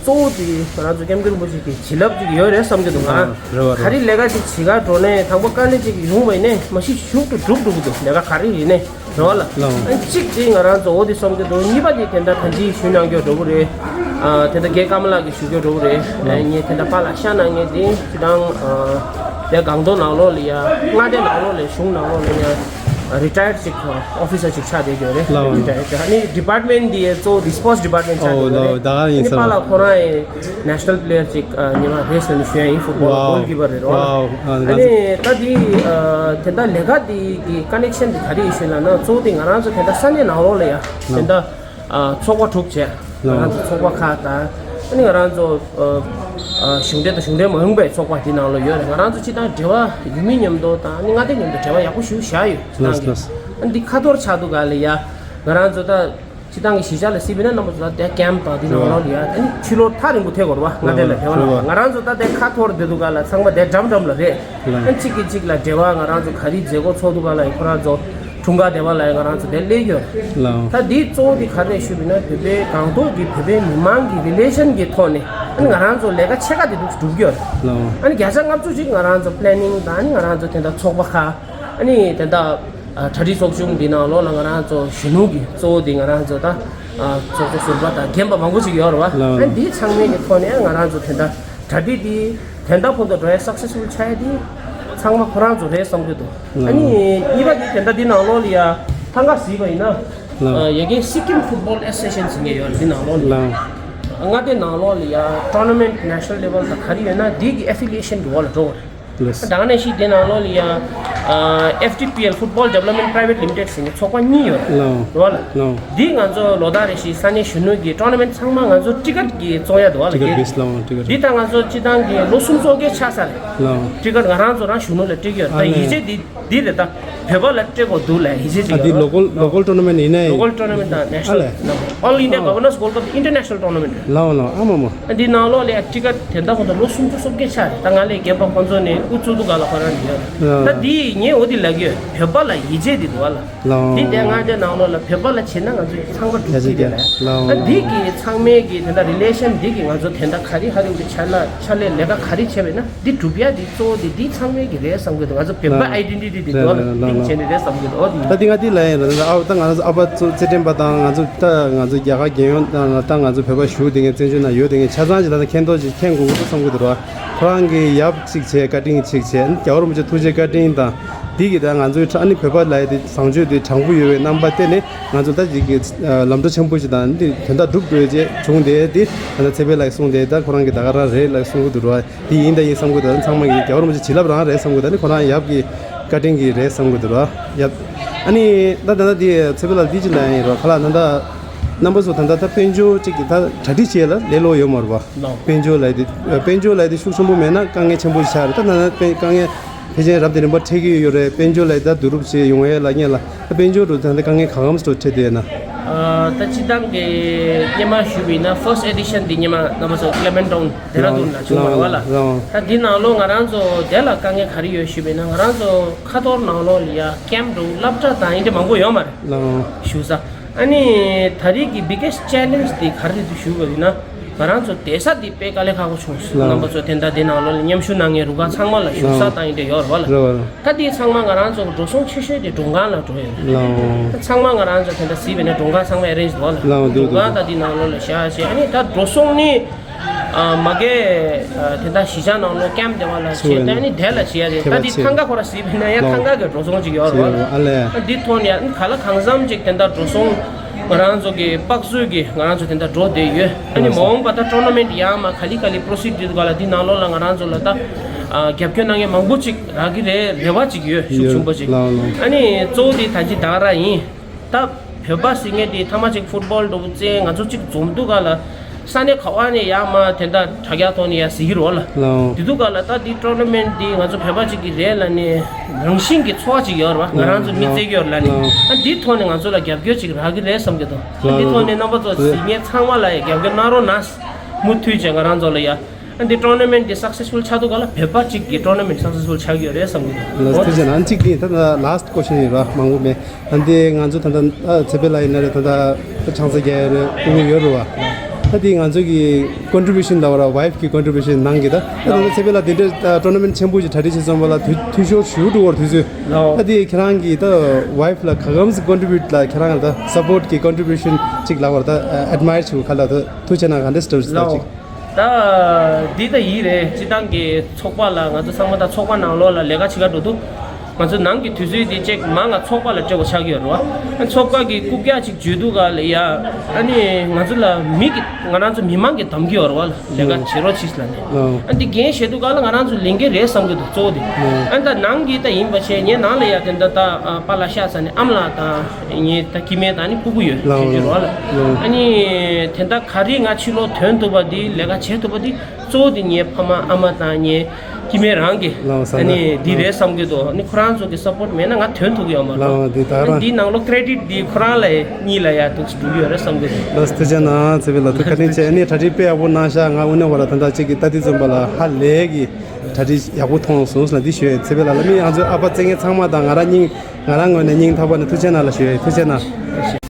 གཙོ་བོ་དེ་ང་རང་ཚོ་སྐྱབས་མགོན་རིན་པོ་ཆེ་གི་བྱིན་རླབས་ཅིག་ཡོད་རེད་བསམ་གྱི་འདུག་ང་རང་། རེད་བ་རེད། ག་རེ་ལས་ཀ་ཅིག་བྱེད་ག་འགྲོ་ནའི་དང་པོ་དཀའ་ལས་ཅིག་ཡོང་བ་ཡིན་ནའི་མ་གཞི་ཞུགས་ཏུ་འགྲུབ་འགྲོ་གི་འདུག་ལས་ཀ་ག་རེ་ཡིན་ནའི་རེད་བ་ལ། ལགས། ཨ་གཅིག་དེ་ང་རང་ཚོ་འོ་དེ་བསམ་གྱི་འདུག་གཉིས་པ་དེ་དེ་འདྲ་ད་ཅི་ཞུ་གནང་རྒྱུ་འགྲོ་གི་རེད། ཨ་དེ་འདྲ་རྒན་ཀརྨ་ལགས་ཀྱིས་ཞུ་རྒྱུ་འགྲོ་གི་རེད། ལགས། ངས་དེ་འདྲ་པཱ་ལགས་ཤ་གནང་མཁན་དེ་སྤྱིར་བཏང་ཨ་དེ་སྒང་ཏོག་ནང་ལོགས་ལ་ཡ་མངའ་སྡེ་ནང་ལོགས་ལ་གཞུང་ནང་ལོགས་ལ་ཡ་རི་ཊ་ཡར་ཌི་ཅིག་ཨོ་ཕི་སར་ཅིག་ཆགས་བསྡད་ཡོད་རེད། ལགས། རི་ཊ་ཡར་ཌི་ཨ་ནི་ཌི་པཱར་ཊི་མེན་ཊི་འདི་ཡའི་གཙོ་བོ་དེ་སྤོར་ཊི་ཌི་པཱར་ཊི་མེན་ཊི་ཆགས་ཨོ་བསྡད་ཡོད་རེད། ལགས། ད་ག་ཡིན་ཨ་ནི་ས་པཱ་ལགས་ཁོ་རང་ཡང་ནེ་ཤ་ནལ་པི་ལེ་ཡར་ཅིག་ཨ་ཉི་མ་རེད་ཟེར་ནས་ཞུ་ཡ་ཡིན། ཕུཊ་བོལ་ཝའོ་གོལ་ཀི་པར་རེད་རོ། ཝའོ། ཨ་ནི་ད་འདི་ཨ་དེ་འདྲ་ལས་ཀ་འདི་གི་ཀ་ནེག་ཤན་འདི་ག་རེ་ཡིན་ཞུས་ལབ་ན་གཙོ་བོ་དེ་ང་རང་ཚོ་དེ་འདྲ་ས་གནས་ནང་ལོགས་ལ་ཡ་དེ་འདྲ་ཨ་ཚོགས་པ་དྲུག་བྱས། ང་རང་ཚོ་ཚོགས་པ་ཁག་དང་ཨ་ནི་ང་རང་ཚོ་ཨ་ཨ་གཞུང་འབྲེལ་དང་གཞུང་འབྲེལ་མ་ཡིན་པའི་ཚོགས་པ་དེ་ནང་ལ་ཡོད་རེད། ང་རང་ཚོ་སྤྱིར་བཏང་འབྲེལ་བ་ཡུལ་མི་མཉམ་དུ་དང་ཨ་ནི་མངའ་སྡེ་མཉམ་དུ་འབྲེལ་བ་ཡག་པོ་ཞེ་པོ་བཞག་ཡོད་སྤྱིར་བཏང་གི། ལགས་ལགས། ཨ་ནི་འདི་ཁ་ཐོར་ཆགས་འདུག་ག་ལ་ཡ་ང་རང་ཚོ་ད་སྤྱིར་བཏང་གི་གཞིས་ཆགས་ལ་སྲིད་པའི་ན་རྣམ་པ་ཚོ་ད་དེ་ཀེམ་པ་དང་འདི་ནང་ལོགས་ལ་ཡ་ཨ་ནི་ཕྱི་ལོགས་ཐག་རིང་པོ་ཐེག་དགོས་རེད་བ། མངའ་སྡེ་ལ་ལགས་ལགས། འབྲེལ་བ་ལ་ང་རང་ཚོ་ད་དེ་ཁ་ཐོར་བསྡད་འདུག་ག་ལ་ཚང་མ་དེ་འགྲམ་འགྲམ་ལ་རེད། ལགས། ཨ་གཅིག་གིས་གཅིག་ལ་འབྲེལ་བ་ང་རང་ཚོ་ག་རེ་མཛད་སྒོ་ཚོགས་འདུག་ག་ལ་ཡ་ཁོ་རང་ཚོ་འཁྲུངས་སྐར་དེ་བ་ལ་ཡ་ང་རང་ཚོ་དེ་སླེབས་ཡོད། ལགས། ད་འདིའི་གཙོ་བོ་དེ་ག་རེ་ཞུས་པ་ཡིན་ན་བོད་པའི་སྒང་ཏོག་གི་བོད་པའི་མི་མང་གི་རི་ལེ་ཤན་གྱི་ཐོག་ནས་ཨ་ནི་ང་རང་ཚོ་ལས་ཀ་ཕྱེད་ཀ་དེ་འདུག་སྒྲུབ་ཡོད། ལགས། ཨ་ནི་བརྒྱ་ཆ་ལྔ་བཅུ་ཅིག་ང་རང་ཚོ་པི་ལེ་ནིང་དང་ཨ་ནི་ང་རང་ཚོ་དེ་འདྲ་ཚོགས་པ་ཁག་ཨ་ནི་དེ་འདྲ་ཨ་གྲ་སྒྲིག་ཚོགས་ཆུང་འདི་ནང་ལོགས་ལ་ང་རང་ཚོ་གཞོན་ནུ་གི་གཙོ་བོ་དེ་ང་རང་ཚོ་ད་ཨ་ཚོགས་གཙོ་ཟུར་པ་དང་རྒན་པ་མང་པོ་ཅིག་ཡོད་རེད་བ། ལགས། ཨ་ནི་འདི་ཚང་མའི་གི་ཐོག་ནས་ང་རང་ཚོ་དེ་འདྲ་གྲ་སྒྲིག་འདི་དེ་འདྲ་ཕུན་སུམ་ཚོགས་ཡ་སག་སེ་སི་ཕུལ་ཆགས་ཡ་འདི་ ཚང་མ་ཁོ་རང་ཚོ་རེད་བསམ་གྱི་འདུག་ལགས། ཨ་ནི་གཉིས་པ་དེ་དེ་འདྲ་འདི་ནང་ལོགས་ལ་ཡ་ཐང་ག་གཟིགས་པ་ཡིན་ན། ལགས། ཡ་གི་Sikkim Football Association ཟེར་མཁན་ཡོད་རེད་འདི་ནང་ལོགས་ལ། ལགས། མངའ་སྡེ་ནང་ལོགས་ལ་ཡ་tournament national level དང་ག་རེ་ཡོད་ན་འདི་གི་affiliation གི་འོག་ལ་འགྲོ་དགོས་རེད། ལགས། ད་ག་ནང་བཞིན་དེ་ནང་ལོགས་ལ་ཡ་ཨ་F D P L Football Development Private Limited ཟེར་ནས་ཚོགས་པ་གཉིས་ཡོད་རེད། ལགས། རེད་བ་ལ། ལགས། འདི་ང་ཚོ་ལོ་ལྟར་རེ་བཞིན་ས་གནས་གཞོན་ནུ་གི་tournament ཚང་མ་ང་ཚོ་ཊི་ཀཊ་གི་བཙོང་ཡ་འདུག་བ་ལ། ཊི་ཀཊ་གི། བེས་ལགས། ཊི་ཀཊ། འདི་ད་ང་ཚོ་སྤྱི་བཏང་གི་ལོ་གསུམ་ཙམ་གི་ཆགས་ཚར་རེད། ལགས། ཊི་ཀཊ་ང་རང་ཚོ་རང་གཞོན་ནུ་ལ་སྤྲད་ཀྱི་ཡོད་རེད། ད་ཨ་ལས། ཡིད་ཆེས་འདི་འདི་རེད། ད་བོད་པ་ལ་སྤྲད་དགོས་འདུག་ལ་ཡིད་ཆེས་ཨ་ཅིག་འདི་ཡོད་རེད། local local tournament ཡིན་ནའི། Local tournament དང་national། ཨ་ལས། All India Governors Gold Cup international tournament རེད། ལགས་ལགས། ཨ་མ་མ། ཨ་འདི་ནང་ལོགས་ལ་ཡ་ཊི་ཀཊ་དེ་འདྲ་ཁོ་ད་ལོ་སུམ་ཅུ་སོ་བརྒྱད་ཆགས་རེད། ད་ང་ལས་རྒན་པ་ཁོང་ཚོ་ནས་དབུ་བཙུགས་དུས་སྒང་ལ་ཁོ་རང་ཡོད་རེད། ད་འདི་ངས་འོ་འདི་ལབ་ཀྱི་ཡོད། བོད་པ་ལ་ཡིད་ཆེས་འདི་འདུག་བ་ལ། ལགས། འདི་དེ་སྔ་དེ་ནང་ལོགས་ལ་བོད་པ་ལ་བྱེད་ན་ང་ཚོ་ཚང་མ་འགྲུབ་ཀྱི་རེད་ལ། ལགས། ད་འདི་གི་ཚང་མའི་གི་དེ་འདྲ་relation འདི་གི་ང་ཚོ་དེ་འདྲ་ག་རེ་ཧ་རིང་གི་ཆ་ལ་ཆ་ལས་ལས་ཀ་ག་རེ་བྱས་པས་ན་འདི་གྲུབ་ཡ་འདི་གཙོ་བོ་འདི་འདི་ཚང་མའི་གི་རེད་བསམ་གི་འདུག་ང་ཚོ་བོད་པ་ལགས། identity འདི་འདི་འདུག་བ་ལ། ལགས་འདི་ལགས་བྱས་ནས་རེད་བསམ་གི་འདུག་འོ་འདི། ད་འདི་ང་འདི་ལ་ཡིན་རེད། ད་ཨ་ད་ང་ཚོ་ཨ་ཕ་ཚོ་རྩེད་འགྲན་པ་དང་ང་ཚོ་ད་ང་ཚོ་རྒྱ་གར་རྒྱལ་ཡོངས་དང་ད་ང་ཚོ་བོད་པ་བཞུགས་བསྡད་མཁན་བཙན་བྱོལ་ནང་ཡོད་བསྡད་མཁན་ཆ་ཚང་ཅིག་ད་ལྟ་མཁྱེན་རྟོགས་ཅིག་མཁྱེན་དགོས་ཀྱི་འདུག་བསམ་གི་འདུག་ར། ཁོ་རང་གི་ཡབ་གཅིག་བྱས་བཀའ་དྲིན་གཅིག་བྱས་རྒྱལ་བ་རིན་པོ་ཆེ་ཐུགས་རྗེ་བཀའ་དྲིན་དང་འདི་གི་ད་ང་ཚོའི་ཨ་ནི་བོད་པ་ལ་ཡི་དེ་བཟང་སྤྱོད་དེ་དྲང་པོ་ཡོད་པའི་རྣམ་པ་བསྟན་ནས་ང་ཚོ་ད་ཅིག་གི་ལམ་འགྲོ་ཆེན་པོ་ཞིག་དང་འདི་དོན་དག་སྒྲུབ་དགོས་ཅེས་བྱུང་སྟེ་འདི་ད་ལྟ་ཚེ་འཕེལ་ལགས་གསུངས་ཏེ་ད་ཁོ་རང་གི་ད་ག་རང་རེད་ལགས་གསུང་གི་འདུག་ར། དེ་ཡིན་ད་ཡིན་བསམ་གི་འདུག་ཚང་མ་གི་རྒྱལ་བ་རིན་པོ་ཆེ་བྱིན་རླབས་རང་རེད་བསམ་གི་འདུག་ཨ་ནི་ཁོ་རང་ཡབ་ཀྱི་བཀའ་དྲིན་གྱིས་རེད་བསམ་གི་འདུག་ར། ཡབ། ཨ་ནི་ད་ད་ལྟ་དེ་ཚེ་འཕེལ་ལགས་དེ་ཅི་ལབ་ཡིན་རོགས་ཁ་ལག་ད་ལྟ་རྣམ་པ་ཚོ་ད་ལྟ་ད་དཔལ་འབྱོར་གཅིག་གི་ད་གྲ་སྒྲིག་བྱེད་ལ་ལས་སླ་ཡོད་མ་རེད་པ། ལགས། དཔལ་འབྱོར་ལབ་དེ་དཔལ་འབྱོར་ལབ་དེ་ཤུགས་ཆེན་པོ་མེད་ན་དཀའ་ངལ་ཆེན་པོ་ཆགས་རེད། ད་ད་ལྟ་དཔལ་དཀའ་ངལ་ཕལ་ཆེར་རབ་དང་རིམ་པ་འཕྲད་ཀྱི་ཡོད་རེད། དཔལ་འབྱོར་ལབ་ད་བསྡུ་རུབ་བྱེད་ཡོང་ཡས་ལ་ངེས་ལ་ད་དཔལ་འབྱོར་དུ་ད་ལྟ་དཀའ་ངལ་གང་འཚམ་ཞིག་འཕྲད་བསྡད་ཡོད་ན། ཨ་ད་སྤྱི་བཏང་གི་སྔོན་མ་ཞུས་པ་ཡིན་ན་first edition དེ་སྔོན་མ་རྣམ་པ་ཚོ་Clement Town ལྡེ་ར་ལྡུན་ལ་བྱུང་བ་རེད་བ་ལ། ལགས། ད་འདི་ནང་ལོགས་ང་རང་ཚོ་དེ་ལ་དཀའ་ངལ་ག་རེ་ཡོད་ཞུས་པ་ཡིན་ན་ང་རང་ཚོ་ཁ་ཐོར་ནང་ལོགས་ལ་ཡ་ཀེམ་འགྲོ་སློབ་གྲྭ་དང་ཡིན་གྱི་མང་པོ་ཡོད་མ་རེད། ལགས། ཞུ་ས། ཨ་ནི་ད་རེས་ཀྱི་biggest challenge དེ་ག་རེ་རེད་ཞུ་བ་ཡིན་ན་ང་རང་ཚོ་བསྡད་ས་དེ་དཔེ་དཀའ་ལས་ཁག་པོ་བྱུང་སོང་། ལགས། རྣམ་པ་ཚོ་དེ་འདྲ་དེ་ནང་ལོགས་ལ་མཉམ་ཞུགས་གནང་མཁན་རུ་ཁག་ཚང་མ་ལ་བཞུགས་ས་ལགས། དང་ཡིན་འདྲ་ཡོད་རེད་བ་ལ། རེད་བ་རེད། ད་དེ་ཚང་མ་ང་རང་ཚོ་འགྲོ་སོང་ཆེ་ཤོས་དེ་མགྲོན་ཁང་ལ་འགྲོ་ཡོད་རེད། ལགས། ད་ཚང་མ་ང་རང་ཚོ་དེ་འདྲ་གཟིགས་པ་ཡིན་ན་མགྲོན་ཁང་ཚང་མ་arrange འདུག་བ་ལ། ལགས་འདུག་མགྲོན་ཁང་འདུག་ད་དེ་ནང་ལོགས་ལ་བཞག་བྱས་ཨ་ནི་ད་འགྲོ་སོང་ནི་ཨ་མ་གི་ཨ་དེ་འདྲ་གཞིས་ཆགས་ནང་ལོགས་ཀེམ་དེ་བ་ལ་བྱས་ད་ཨ་ནི་དེ་ལ་བྱས་ཡ་རེད། ད་དེ་ཐང་ག་ཁོ་ར་གཟིགས་པ་ཡིན་ན་ཡ་ཐང་ག་གི་འགྲོ་སོང་ཅིག་ཡོད་རེད་བ་ལ། ཨ་ལས། ཨ་འདི་ཐོག་ནས་ཨ་ནི་ག་ལ་གང་འཚམ་ཅིག་དེ་འདྲ་འགྲོ་སོང་ང་རང་ཚོ་གི་དཔག་ཚོད་ཀྱི་ང་རང་ཚོ་དེ་འདྲ་འགྲོ་བསྡད་ཡོད། ཨ་ནི་མ་འོངས་པ་ད་tournament ཡང་མ་ག་ལེ་ག་ལེ་proceed དེ་ག་ལ་དེ་ནང་ལོགས་ལ་ང་རང་ཚོ་ལ་ད་ཨ་རྒྱབ་སྐྱོར་གནང་མཁན་མང་པོ་ཅིག་རག་གི་རེད། རེ་བ་ཅིག་ཡོད་ཤུགས་ཆེན་པོ་ཅིག་ལགས་ལགས། ཨ་ནི་གཙོ་བོ་དེ་ད་ཅི་ད་ག་རང་ཡིན། ད་བོད་པ་ཟེར་མཁན་དེ་ཐ་མ་ཅིག་ཕུཊ་བོལ་འགྲོ་བཙན་ང་ཚོ་ཅིག་འཛོམས་དུས་ག་ལ་ས་གནས་ག་བ་ནས་ཡར་མར་དེ་འདྲ་དྲ་རྒྱ་ཐོག་ནས་ཡར་གཟིགས་ཀྱི་རེད་བ་ལ། ལགས། དེ་དུས་ག་ལ་ད་འདི་tournament འདི་ང་ཚོ་བོད་པ་ཅིག་གི་རེད་ལབ་ནས་རང་བཞིན་གྱི་ཚོར་བ་ཅིག་ཡོད་རེད་བ། ང་རང་ཚོ་མི་ལགས་བརྩི་གི་ཡོད་རེད་ལབ་ནས། ལགས། ཨ་འདིའི་ཐོག་ནས་ང་ཚོ་ལ་རྒྱབ་སྐྱོར་ཅིག་རག་གི་རེད་བསམ་གྱི་འདུག་ཨ་འདིའི་ལགས་ཐོག་ནས་རྣམ་པ་ཚོ་ལགས་གཟིགས་མཁན་ཚང་མ་ལ་ཡང་རྒྱབ་སྐྱོར་གནང་རོགས་གནང་། མུ་མཐུད་བྱས་ང་རང་ཚོ་ལ་ཡ། ཨ་འདི་tournament འདི་successful ཆགས་དུས་ག་ལ་བོད་པ་གཅིག་གི་tournament successful ཆགས་ཀྱི་ཡོད་རེད་བསམ་གྱི་འདུག་ལགས་ཐུགས་རྗེ་གནང་། གཅིག་འདི་ད་ལྟ་last question ཡིན་ར་མང་པོ་མེད། ཨ་འདི་ང་ཚོ་ད་ལྟ་ཚེ་འཕེལ་ལགས་ཡིན་ན་རེད། ད་ལྟ་ཆང་ས་རྒྱག་ཡ་རེད། ཕྲུ་གུ་ཡོད་རེད་བ། ད་འདི་ང་ཚོ་གི་contribution ལབ་ར་wife གི་contribution ནང་གི་ད་ད་ལྟ་ཚེ་འཕེལ་ལགས་དེ་འདྲ་tournament ཆེན་པོ་ཞིག་གྲ་སྒྲིག་བྱེད་སོང་བ་ལ་འཐུས་འཐུས་ཤོར་ཞུ་འགྲོ་བར་དུས་ཚོད། ད་འདི་ཁྱེད་རང་གི་ད་wife ལ་ག་གམ་ཞིག་contribute ལ་ཁྱེད་རང་ལ་ད་support གི་contribution གཅིག་ལབ་པ་ད་admire བྱེད་དགོས་ག་ལ་ད་ཐུགས་རྗེ་གནང་ག་འདྲ་ཞིག་འདྲ་ཞིག་ད་འདི་ད་ཡིད་རེད། སྤྱི་བཏང་གི་ཚོགས་པ་ལ་ང་ཚོ་ཚང་མ་ད་ཚོགས་པ་ནང་ལོགས་ལ་ལས་ཀ་བྱེད་ག་འགྲོ་དུས་ང་ཚོ་ནང་གི་དུས་ཚོད་འདི་ཅིག་མང་ང་ཚོགས་པ་ལ་སྤྲད་དགོས་ཆགས་ཀྱི་ཡོད་རེད་བ། ཚོགས་པ་གི་རྐུབ་བཀྱག་ཅིག་འཇུས་དུས་ག་ལ་ཡ་ཨ་ནི་ང་ཚོ་ལ་མི་གི་ང་རང་ཚོ་མི་མང་གི་གདམ་གྱི་ཡོད་རེད་བ་ལ་ལས་ཀ་བྱེད་རོགས་གྱིས་ལ་ནི། ཨ་འདི་འགན་བཞེས་དུས་ག་ལ་ང་རང་ཚོ་ལས་འགན་རེད་བསམ་གྱི་འདུག་གཙོ་བོ་དེ། ཨ་ད་ནང་གི་ད་ཡིན་པ་བྱས་ངའི་ནང་ལ་ཡ་དེ་འདྲ་ད་པཱ་ལགས་ཤག་ས་ནི་ཨ་མ་ལགས་དང་། ངའི་ད་སྐྱེ་དམན་དང་ནི་ཕྲུ་གུ་ཡོད་ལགས་ཞུ་རྒྱུ་རོགས་ལ། ལགས། ཨ་ནི་དེ་འདྲ་ག་རེ་ང་ཕྱི་ལོགས་ཐོན་ཐུབ་པ་འདི་ལས་ཀ་བྱེད་ཐུབ་པ་འདི་གཙོ་བོ་འདི་ངའི་ཕ་མ་ཨ་མ་དང་ངའི་སྐྱེ་དམན་རང་གི་ལགས་ས་ཨ་ནི་ལགས་འདི་རེད་བསམ་གྱི་འདུག་ཨ་ནི་ཁོ་རང་ཚོ་གི་support མེད་ན་ང་ཐོན་ཐུབ་ཀྱི་ཡོད་མ་རེད། ལགས་འདི་ད་ཨ་ནི་རང་འདི་ནང་ལོགས་credit འདི་ཁོ་རང་ལ་གཉིས་ལ་ཡ་འདུག་སྒྲུབ་ཀྱི་ཡོད་རེད་བསམ་གྱི་འདུག་ལགས་ཐུགས་རྗེ་གནང་། ཚེ་འཕེལ་ལགས་ཐུགས་བཀའ་དྲིན་ཆེ། ཨ་ནི་གྲ་སྒྲིག་དཔེ་ཡག་པོ་གནང་ཤག་ང་དངོས་གནས་བ་ལ་ད་ལྟ་གཅིག་གི་ལྟ་དུས་ཙམ་པ་ལ་ཧ་ལས་ཀྱི་གྲ་སྒྲིག་ཡག་པོ་མཐོང་སོང་ལ་འདི་ཞུ་ཡ། ཚེ་འཕེལ་ལགས་ལ་མི་ང་ཚོའི་ཨ་ཕ་བཙལ་མཁན་ཚང་མ་དང་ང་རང་སྙིང་ང་རང་ངོས་ནས་སྙིང་ཐག་པ་ནས་ཐུགས་རྗེ་གནང་ལ་ཞུ་ཡ། ཐུགས་རྗེ་གནང་།